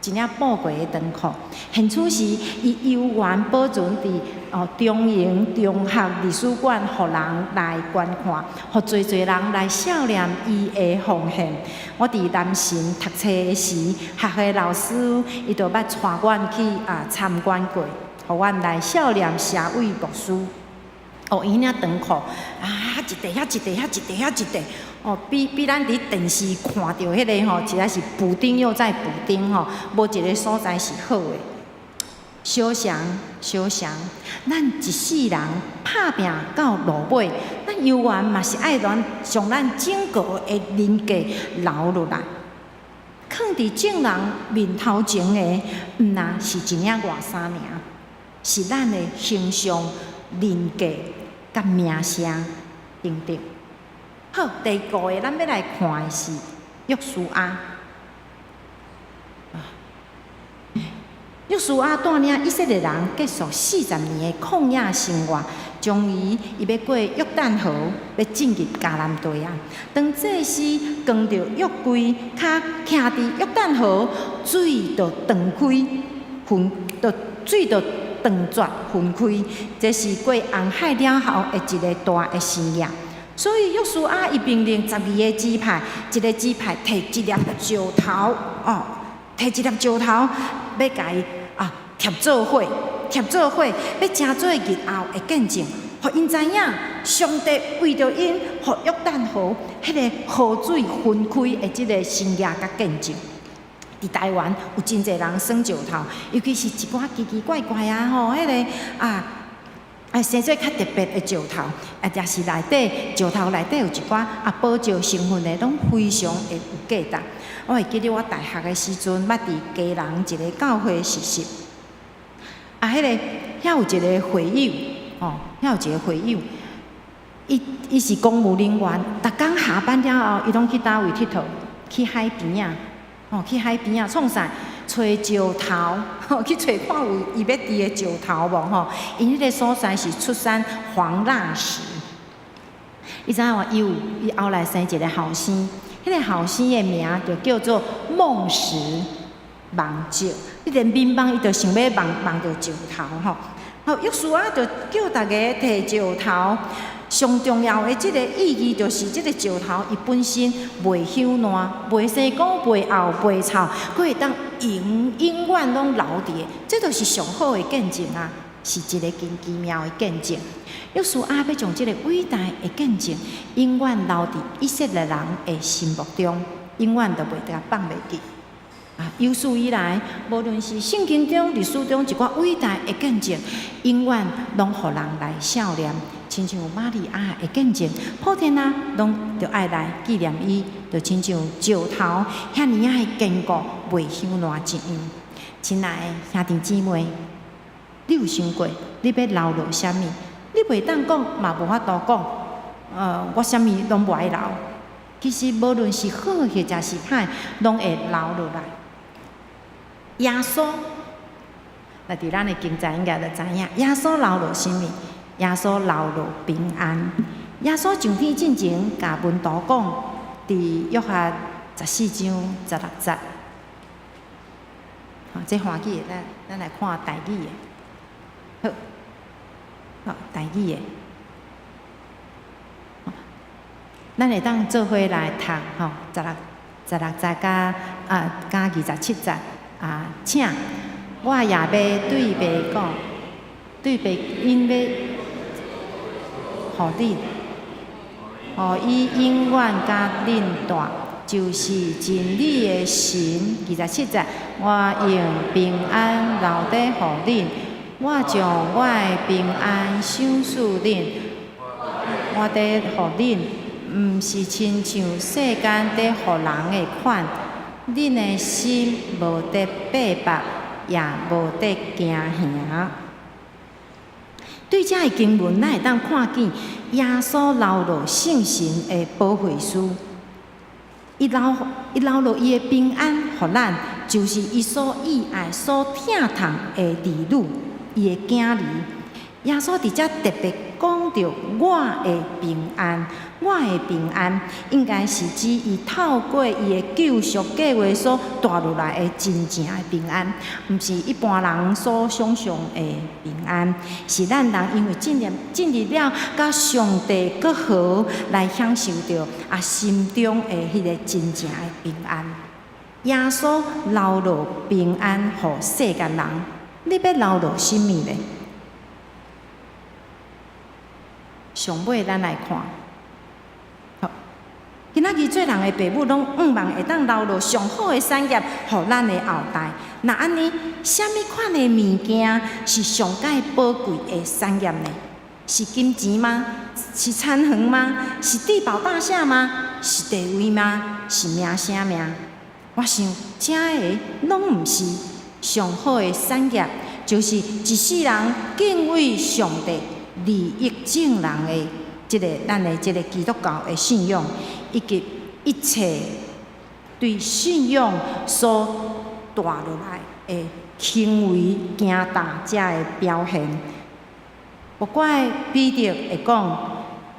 一領寶貴的長褲。現此時，伊猶原保存佇哦中營中學歷史館，予人來觀看，予濟濟人來數念伊的奉獻。我佇南神讀冊的時，學校老師伊就捌帶阮去啊參觀過，予阮來數念社委牧師。哦，伊彼領長褲啊，遐一塊，遐一塊，遐一塊，遐一塊，哦，比咱佇電視看著彼个吼，實在是補丁又再補丁吼，無一个所在是好的。小想小想，咱一世人拍拚到落尾，咱猶原嘛是愛咱將咱整個的人格留落來，囥佇眾人面頭前的，毋若是一領外衫爾，是咱的形象、人格佮名聲等等。好，第五个咱欲來看的是約書亞。約書亞帶領以色列人結束40年的曠野生活，終於伊欲過約旦河，欲進入迦南地啊。當祭司扛著約櫃，跤徛佇約旦河，水就斷開，分，就水就斷絕分開，這是過紅海了後的一个大的神跡。所以約書亞伊命令12个支派，一个支派提一粒石頭，哦，提一粒石頭，欲共伊啊疊做伙，疊做伙，欲成做日後的見證，予𪜶知影上帝為著𪜶，予約旦河彼个河水分開的這个神跡佮見證。佇台灣有真濟人耍石頭，尤其是一寡奇奇怪怪啊吼，彼个啊。啊，生做較特別的石頭，啊，也是內底石頭內底有一寡啊寶石成分的，攏非常的有價值。我會記得我大學的時陣，捌佇基隆一个教會實習，啊，彼个遐有一個會友，吼，遐有一個會友，伊是公務人員，逐工下班了後，伊攏去佗位𨑨迌？去海邊仔，吼，去海邊仔創啥？揣石頭，吼，去揣看有伊欲佇的石頭無吼？𪜶彼个所在是出產黃蠟石。你知影無？伊有伊後來生一个後生，彼个後生的名就叫做夢石夢石。你連眠夢伊就想欲夢夢著石頭吼。好，約書亞就叫逐家提石頭。上重要的這个意義就是這个石頭伊本身袂朽爛、袂生菇、袂漚、袂臭，閣會當永永遠攏留佇的，這就是上好的見證啊！是一个真奇妙的見證。約書亞欲將這个偉大的見證，永遠留佇以色列人的心目中，永遠都袂共放袂記。啊，有史以來，無論是聖經中、歷史中一寡偉大的見證，永遠攏予人來數念。親像瑪利亞的見證，普天下攏著愛來紀念伊，就親像石頭遐爾仔的堅固，袂朽爛一樣。親愛的兄弟姊妹，你有想過你欲留落啥物？你袂當講，嘛無法度講。我啥物攏無愛留。其實無論是好或者是歹，攏會留落來。耶穌。那佇咱的經節應該就知影，耶穌留落啥物？耶穌留落平安。耶穌上天進前，共門徒講，佇約翰14章16節。吼，這歡喜的，咱來看台語的。好，好，台語的。咱會當做伙來讀吼，16節佮27節啊，請我也欲對爸講，對爸𪜶欲予恁，予伊永遠佮恁蹛，就是真理的神。27節，我用平安留佇予恁，我將我的平安賞賜恁，我佇予恁，毋是親像世間佇予人的款。恁的心無得百縛，也無得驚惶。對這个經文，咱會當看見耶穌留落聖神的保惠師，伊留落伊的平安予咱，就是伊所意愛、所疼痛的兒女，伊的囝兒。耶穌佇遮特別講著我的平安，我的平安應該是指伊透過伊的救贖計劃所帶落來的真正的平安，毋是一般人所想象的平安，是咱人因為進入了佮上帝閣和來享受著心中的彼个真正的平安。耶穌留落平安予世間人，你欲留落啥物呢？上尾咱來看，好，今仔日做人的爸母攏向望會當留落上好的產業，予咱的後代。若按呢，啥物款的物件是上蓋寶貴的產業呢？是金錢嗎？是田園嗎？是帝寶大廈嗎？是地位嗎？是名聲嗎？我想，這个攏毋是上好的產業，就是一世人敬畏上帝，利益眾人的這个咱的這个基督教的信仰，以及一切對信仰所帶落來的行為行動這个表現。無怪彼得會講：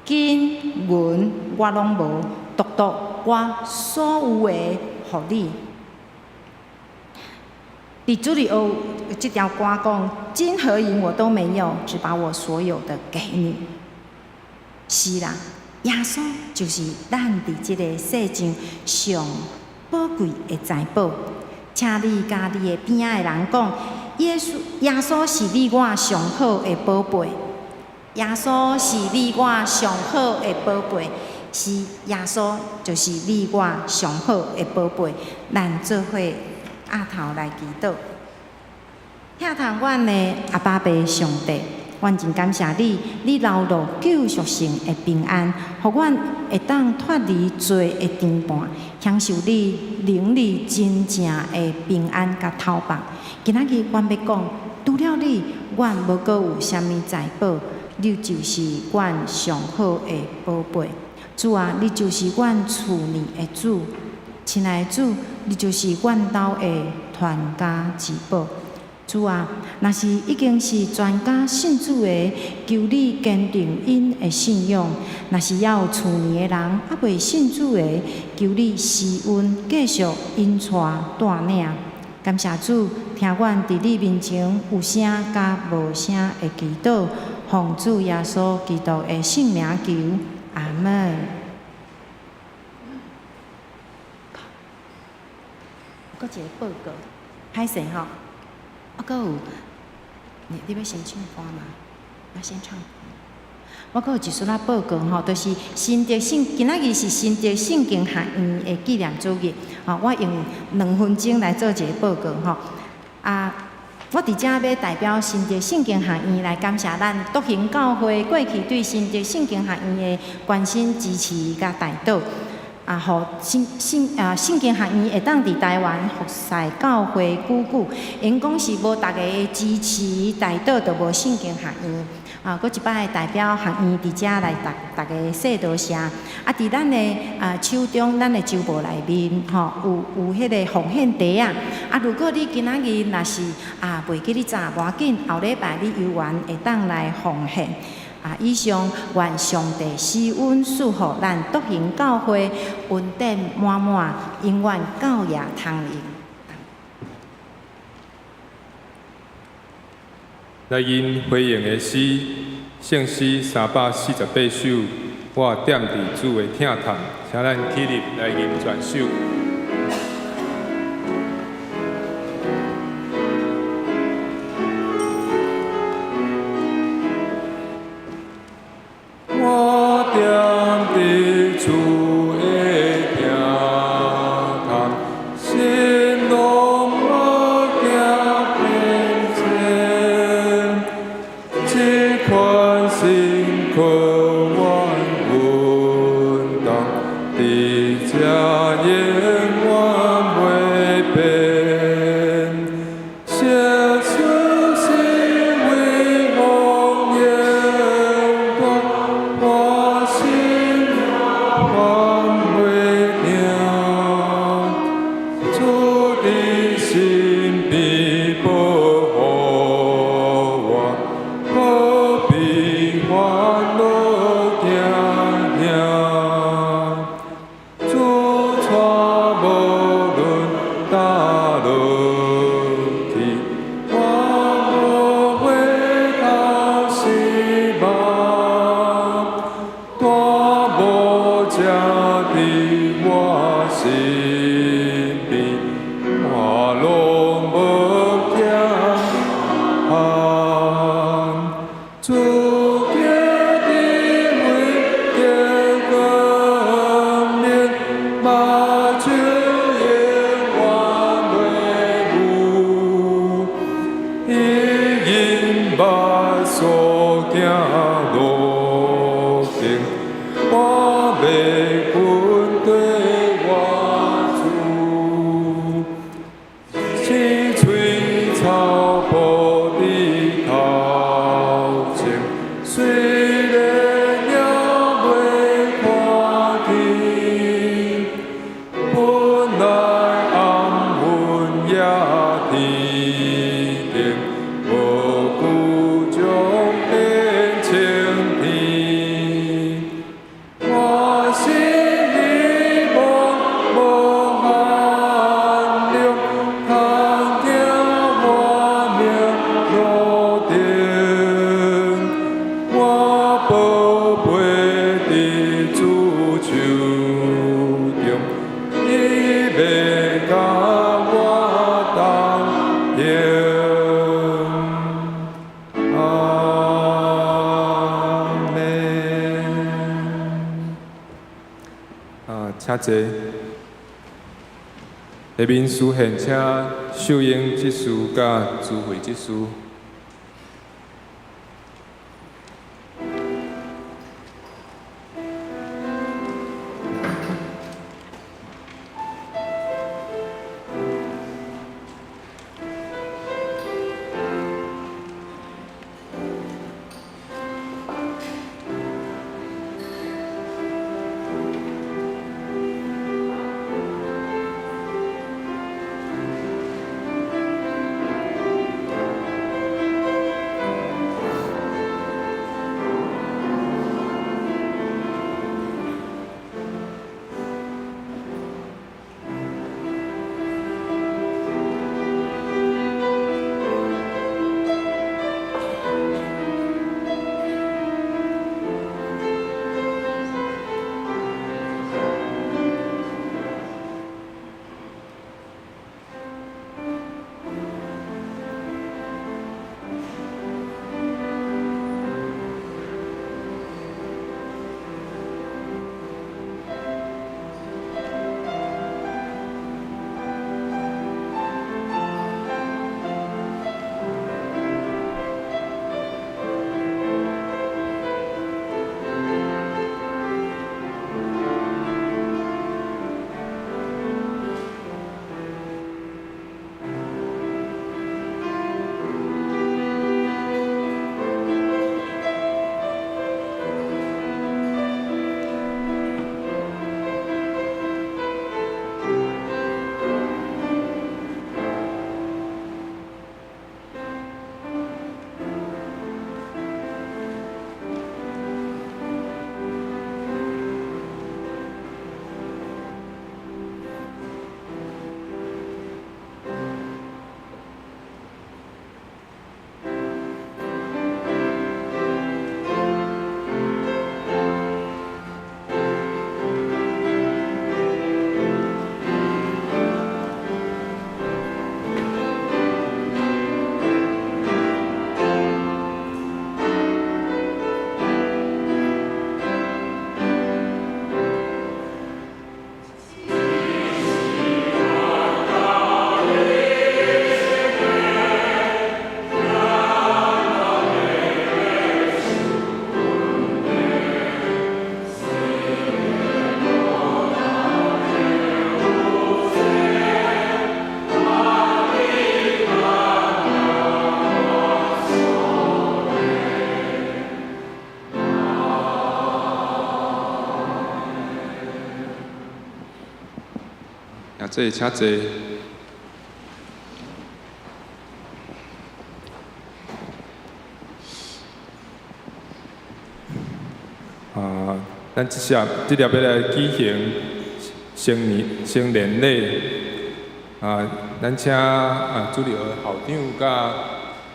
金銀我攏無，獨獨我所有的予你。佇主日學這條歌講：金和銀我都沒有，只把我所有的給你。是啦，耶穌就是咱佇這个世上上寶貴的財寶。請你佮你的邊仔的人講：耶穌是你我上好的寶貝。耶穌是你我上好的寶貝，是耶穌就是你我上好的寶貝。咱做伙阿頭來祈禱，疼痛阮的阿爸父上帝，阮真感謝你，你留落救贖性的平安，予阮會當脫離罪的牽絆，享受你靈裡真正的平安佮透放。今仔日阮欲講，除了你，阮無閣有啥物財寶，你就是阮上好的寶貝。主啊，你就是阮厝內的主。親愛的主，你就是阮兜的傳家之寶。主啊，若是已經是全家信主的，求你堅定𪜶的信仰；若是猶有厝內的人猶未信主的，求你施恩繼續引帶帶領。感謝主，聽阮佇你面前有聲佮無聲的祈禱，奉主耶穌基督的聖名求，阿門。閣一个報告，歹勢吼，我閣有，你欲先唱歌嗎？要先唱。我閣有一撮仔報告吼，就是新竹聖，今仔日是新竹聖經學院的紀念主日，吼，我用2分鐘來做一个報告吼。啊，我佇遮欲代表新竹聖經學院來感謝咱獨行教會過去對新竹聖經學院的關心支持佮代禱。啊，予聖經學院會當佇台灣服侍教會久久，𪜶講是無逐家的支持代禱，就無聖經學院。啊，閣一擺代表學院佇遮來逐逐家說多謝。啊，佇咱的手中，咱的周報內面吼，有彼个奉獻袋仔。啊，如果你今仔日若是袂記得紮，無要緊，後禮拜你猶原會當來奉獻。啊，以上願上帝施恩賜予咱篤行教會恩典滿滿，永遠教也通用。來吟回應的詩，聖詩348首，我踮佇主的疼痛，請咱起立來吟全首。我踮佇主的疼痛，心攏無驚變遷，這款辛苦願運動，佇這永遠袂變。惜事是為王永大，我心還袂定。主佇身邊保護我，何必煩惱驚嚇？主帶無論佗落去，我無回頭失望。大無才佇我身邊，我攏無驚寒。主行佇阮得光明，目睭永遠袂霧。伊引目所行路徑，我欲跟綴我主。青翠草埔佇頭前，雖然也袂看見，本來暗雲也天頂，無久將變晴天。我心希望無限量，通行活命路程。我寶貝佇主手中，伊欲佮我同行。阿們。啊，請坐。下面司獻請秀英執事佮朱慧執事。請坐，請坐。啊，咱這下這粒欲來舉行成年成年禮。啊，咱請啊主日學校長佮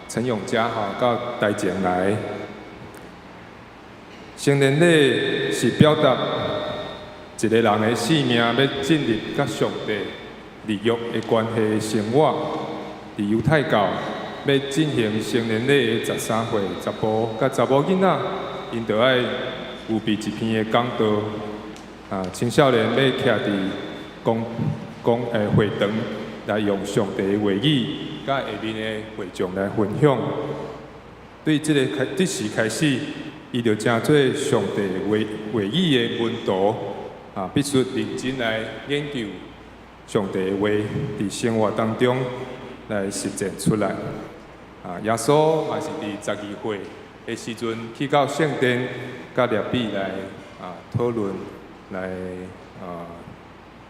陳永嘉吼到台前來。成年禮是表達一个人的生命欲進入佮上帝立約的關係生活。佇猶太教欲進行成年禮的13歲查埔佮查某囡仔，𪜶著愛預備一篇的講道。啊，青少年欲徛佇公公誒會堂來用上帝的話語，佮下面的會眾來分享。對這个開，這時開始，伊就成做上帝話話語的門徒。啊，必須認真來研究上帝的話，佇生活當中來實踐出來。啊，耶穌嘛是佇12歲的時陣去到聖殿，佮拉比來啊討論，來啊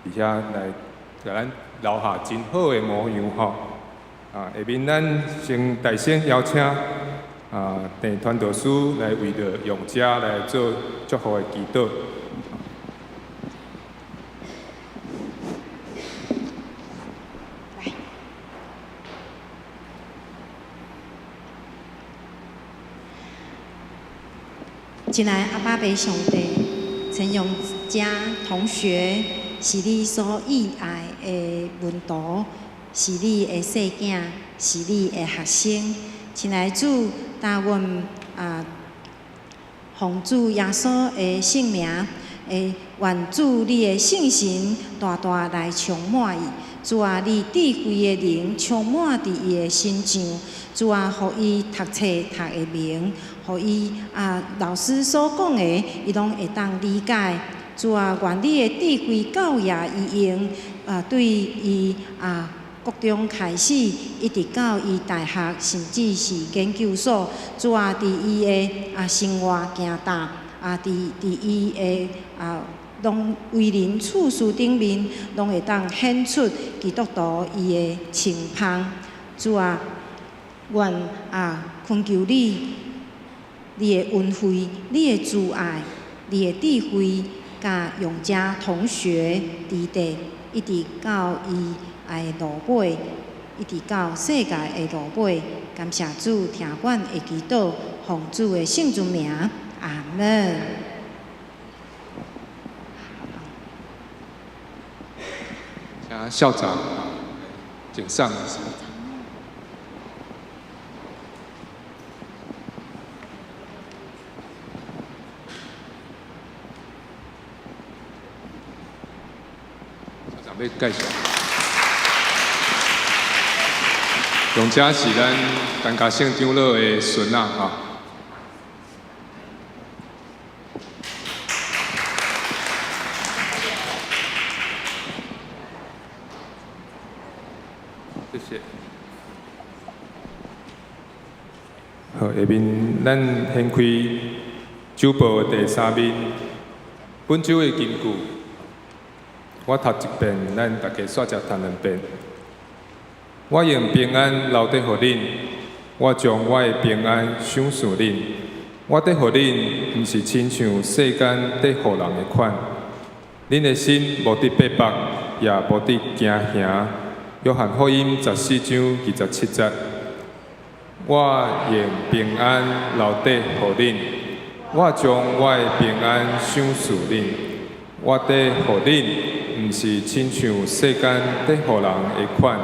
佇遐來共咱留下真好的模樣吼。啊，下面咱先大聲邀請啊鄭傳道師來為著永嘉來做祝福的祈禱。親愛阿爸父上帝，陳永嘉同學是你所喜愛的門徒，是你的細囝，是你的學生。親愛主，答阮啊，奉主耶穌的聖名，會願主你的聖神大大來充滿伊。主啊，你智慧的靈充滿佇伊的身上。主啊，予伊讀冊讀會明，予伊啊老師所講的，伊攏會當理解。主啊，願你的智慧教掖伊用啊，對伊啊國中開始，一直到伊大學，甚至是研究所。主啊，佇伊的啊生活行動，啊，佇佇伊的啊，攏為人處事頂面，攏會當顯出基督徒伊的清芳。主啊，願啊懇求你，你的恩惠，你的慈愛，你的智慧，佮永嘉同學弟弟，一直到伊的落尾，一直到世界的落尾。感謝主，聽阮的祈禱，奉主的聖尊名，阿門。請校長，請上。校長欲介紹。永嘉是咱陳家勝長老的孫仔吼。謝謝。好，下面咱掀開週報第三面，本週的金句，我讀一遍，咱大家煞只讀兩遍。我用平安留佇予恁，我將我的平安賞賜恁。我佇予恁，毋是親像世間佇予人的款。恁的心無得逼迫，也無得驚嚇。約翰福音14章27節。我用平安留佇予恁，我將我的平安賞賜恁。我佇予恁，毋是親像世間佇予人的款。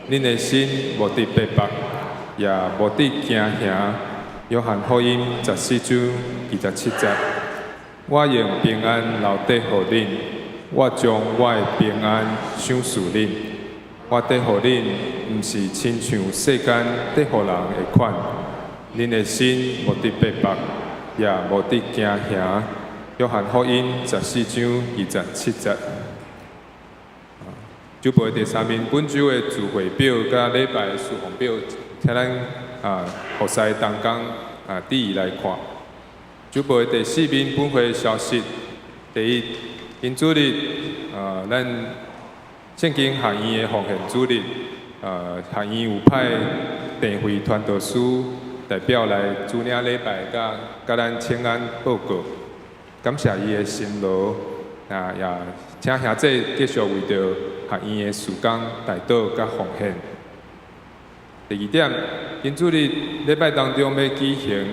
恁的心無得逼迫，也無得驚嚇。約翰福音14章27節。我用平安留佇予恁，我將我的平安賞賜恁。我佇予恁，毋是親像世間佇予人的款。恁的心無得逼迫，也無得驚嚇。約翰福音14章27節。週報的第三面，本週的聚會表佮禮拜的事奉表，請咱啊服侍同工啊注意來看。週報的第四面，本會消息。第一，因主日啊，咱聖經學院的奉獻主日，學院有派鄭慧傳道師代表來主領禮拜，佮咱請安報告，感謝伊的辛勞，啊也請兄弟繼續為著學院的事工代禱佮奉獻。第二點，今主日禮拜當中欲舉行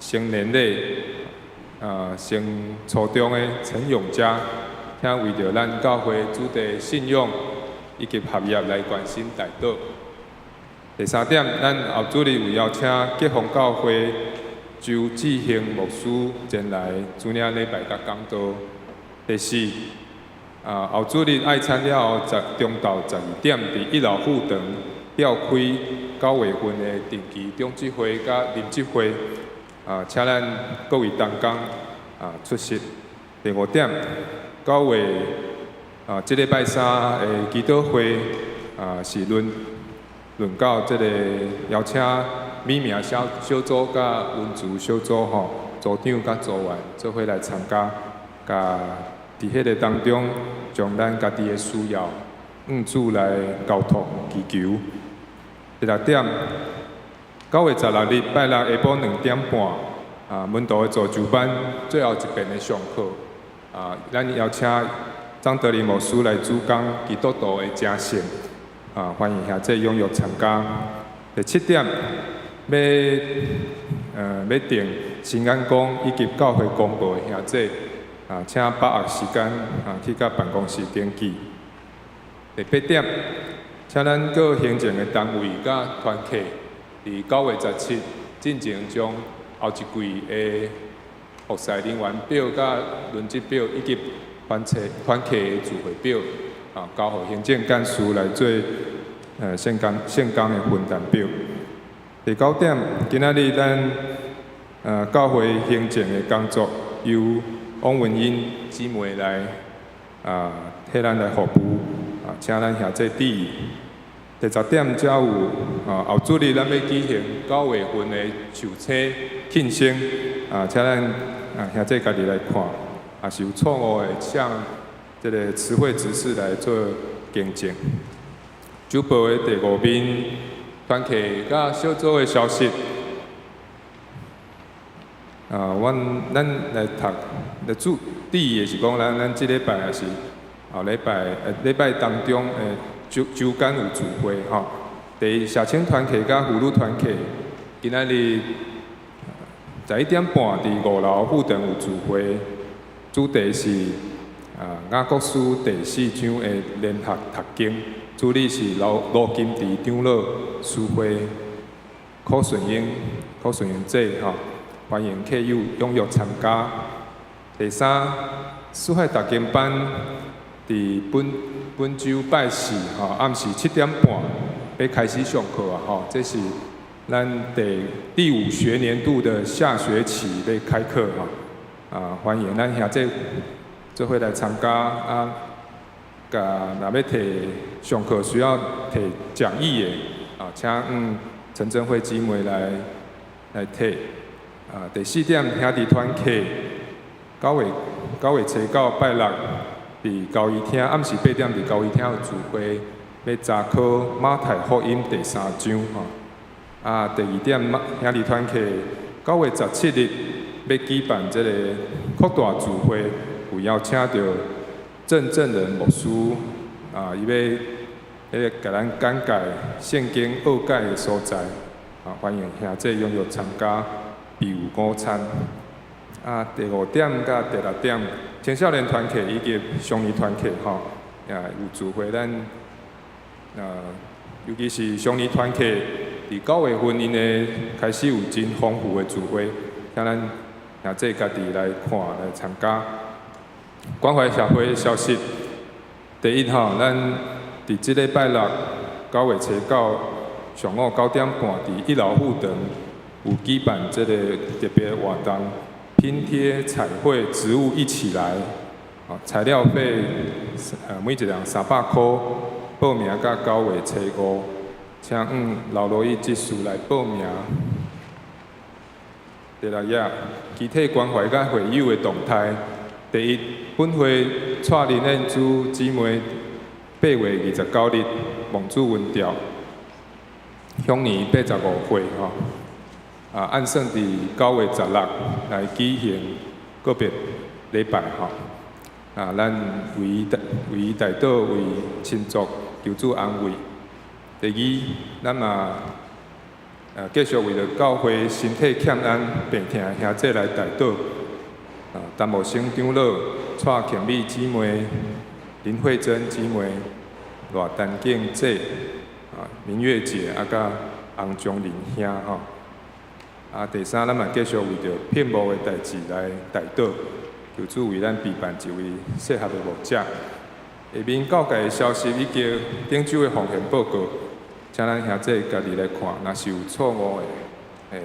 成年禮，升初中的陳永嘉，請為著咱教會主題信仰以及學業來關心代禱。第三點，咱後主日有邀請吉豐教會周志興牧師前來主領禮拜佮講道。第四，後主日愛餐了後，中晝12點，佇一樓副堂召開9月份的定期長執會佮臨執會，請咱各位同工出席。第五點，9月這禮拜三的祈禱會是輪到這個邀請米名小小組佮文慈小組吼，組長佮組員做伙來參加，佮佇彼個當中，將咱家己的需要向主來交託祈求。第六點，9月16日拜六下晡2點半，門徒的造就班最後一遍的上課，咱邀請張德林牧師來主講基督徒的成聖，歡迎兄弟踴躍參加。第七點，欲訂新眼光以及教會公報的兄弟，請把握時間去到辦公室登記。第八點，請咱各行政的單位佮團契，佇9月17進前將後一季的服侍人員表佮輪值表以及團契的聚會表，交予行政幹事來做聖工的分擔表。第九點，今仔日咱教會行政的工作由王文英姊妹來替咱來服務，請咱兄弟注意。第十點，才有後主日咱欲舉行9月份的壽星慶生，請咱兄弟家己來看，若是有錯誤的，請這個慈惠執事來做更正。週報的第五面，團契佮小組的消息。阮咱來讀來注意的是講，咱這禮拜抑是後禮拜，禮拜當中，週週間有聚會吼。第一，社青團契佮婦女團契，今仔日11點半佇五樓副堂有聚會，主題是雅各書第四章的聯合讀經，主理是盧金池長老司會，柯順英姐吼，歡迎客友踴躍參加。第三，四海讀經班佇本週拜四吼，暗時7點半欲開始上課啊吼，這是咱第五學年度的下學期欲開課吼，歡迎咱兄弟做伙來參加啊！共若欲提上課需要提講義的啊，請陳貞慧姊妹來提。第四點，兄弟團契9月9月初9拜六，佇交誼廳暗時8點佇交誼廳有聚會，欲查考馬太福音第三章吼。第二點，兄弟團契9月17日欲舉辦這個擴大聚會，有邀請著鄭正仁牧師，伊欲共咱講解聖經奧解的所在，歡迎兄弟踴躍參加，備有午餐。第五點佮第六點，青少年團契以及少年團契吼，也有聚會，咱尤其是少年團契，佇9月份𪜶的開始有真豐富的聚會，請咱兄弟家己來看來參加。關懷協會消息，第一吼，咱佇這禮拜六9月初9上午9點半，佇一樓副堂有舉辦這個特別活動，拼貼彩繪植物一起來，材料費每一人300箍，報名到9月初5，請劉羅伊執事來報名。第六頁，肢體關懷佮會友的動態。第一，本會蔡林燕珠姊妹8月29日，望主恩召，享年85歲吼。啊，按算佇9月16來舉行告別禮拜吼。啊，咱為伊為伊代禱，為親屬求主安慰。第二，咱嘛繼續為著教會身體欠安病疼的兄弟來代禱。啊，陳茂生長老、蔡慶美姊妹、林慧珍姊妹、賴丹景姐、啊明月姐啊，佮洪忠林兄吼。啊，第三，咱嘛繼續為著聘牧的代誌來代禱，求主為咱備辦一位適合的牧者。下面教界的消息以及頂週的奉獻報告，請咱兄弟家己來看，若是有錯誤的，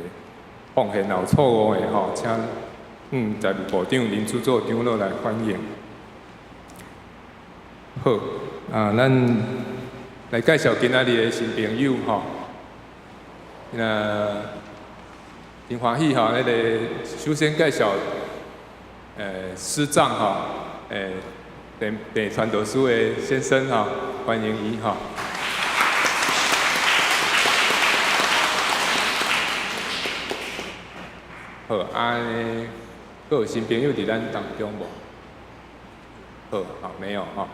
奉獻若有錯誤的吼，請財務部長林主座長老來反映。好，啊，咱來介紹今仔日的新朋友吼。那真歡喜吼，彼個首先介紹，師長吼，鄭鄭傳道師的先生吼，歡迎伊吼。好，啊，閣有新朋友佇咱當中無？好，好，沒有吼。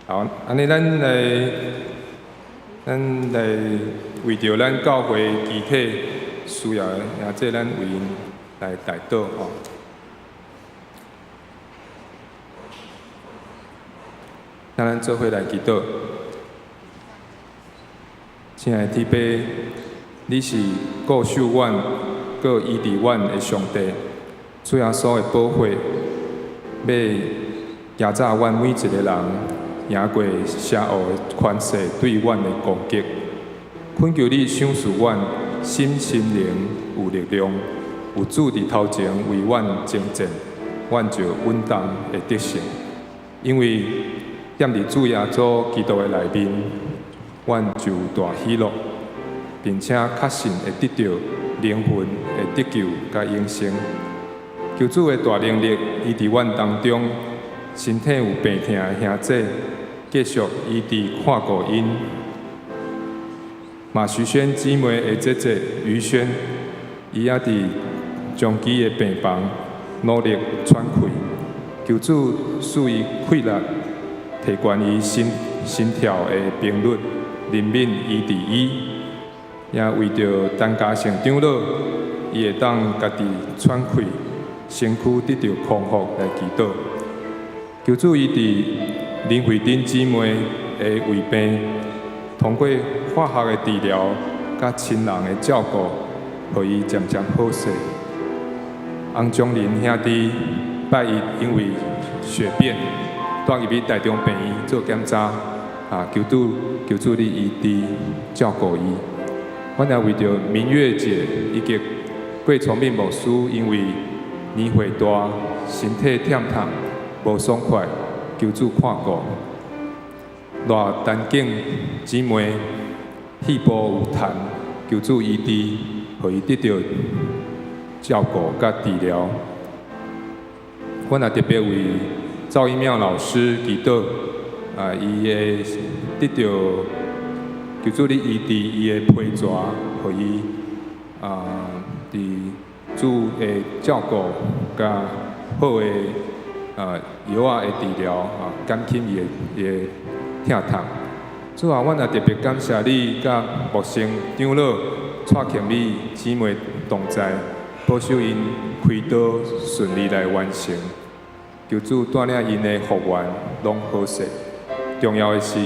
好，按呢，咱來為著咱教會肢體需要的，兄弟咱為𪜶來代禱吼。請咱做伙來祈禱。親愛的天父，你是顧守阮、閣醫治阮的上帝。主耶穌的寶血，欲行走阮每一個人，贏過邪惡的權勢對阮的攻擊。懇求你賞賜阮心心靈有力量，有主佇頭前為阮征戰，阮就穩當會得勝。因為踮佇主耶穌基督的內面，阮就有大喜樂，並且確信會得著靈魂的得救佮永生。求主的大能力醫治阮當中身體有病痛的兄弟，繼續醫治看顧𪜶。馬徐萱姊妹的姐姐於萱，伊也佇長期的病房努力喘氣，求主賜伊氣力，提懸伊心心跳的頻率，憐憫醫治伊。也為著陳嘉誠長老，伊會當家己喘氣，身軀得著康復來祈禱。求主醫治林慧珍姊妹的胃病，通過化學的治療，佮親人的照顧，予伊漸漸好勢。洪忠林兄弟拜一因為血便，帶入去台中病院做檢查，啊，求主求主你醫治照顧伊。阮也為著明月姐以及郭崇敏牧師，因為年歲大，身體忝痛，無爽快，求主看顧。賴丹景姊妹肺部有痰，求主醫治，予伊得著照顧佮治療。阮也特別為趙一妙老師祈禱，啊，伊會得著求主你醫治伊的皮蛇，予伊啊，佇主的照顧佮好的啊藥仔的治療啊，減輕伊的疼痛。主啊，阮也特別感謝你佮牧生長老蔡慶美姊妹同在，保守𪜶開刀順利來完成。求主帶領𪜶的復原攏好勢。重要的是，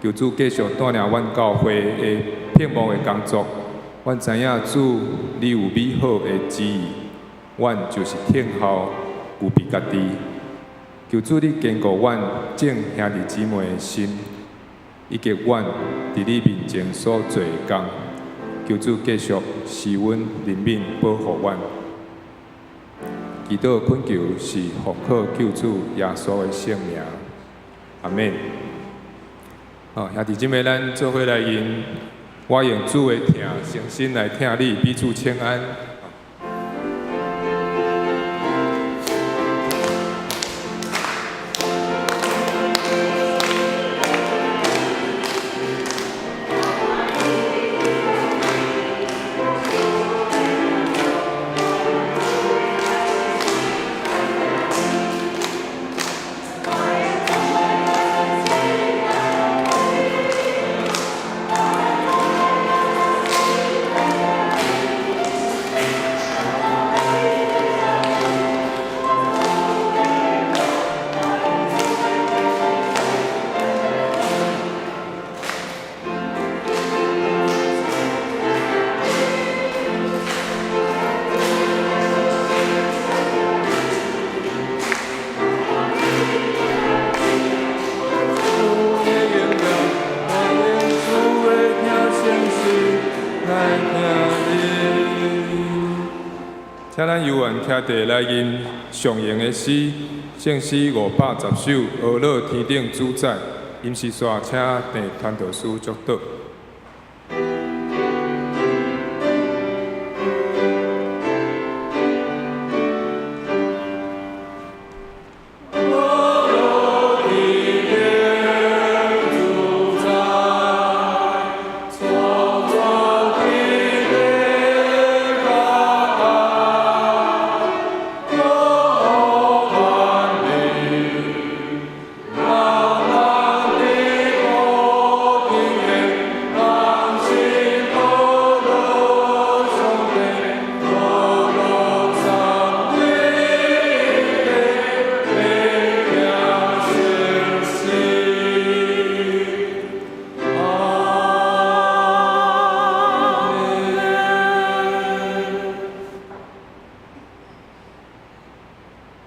求主繼續帶領阮教會的聘牧的工作。阮知影主你有美好的旨意，阮就是聽候預備家己。求主你堅固阮眾兄弟姊妹的心，以及阮佇你面前所做的工。求主繼續施阮憐憫，保護阮。祈禱懇求是奉靠救主耶穌的聖名，阿們。好，兄弟姊妹，咱做伙來用，我用主的疼，誠心來疼你，彼此請安。請咱有緣徛地來吟上榮的詩，聖詩510首，阿樂天頂主宰。吟詩煞請鄭傳道師祝禱。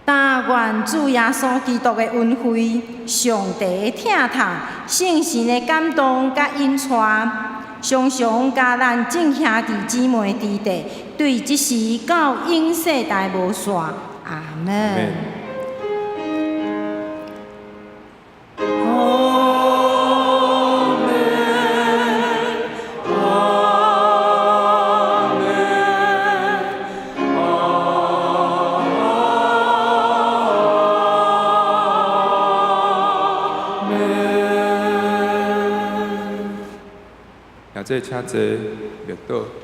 但願主耶穌基督的恩惠、上帝的疼痛、聖神的感動佮引帶，常常佮咱眾兄弟姊妹佇底，對這時到永世代無散。阿門。兄弟請坐，默禱。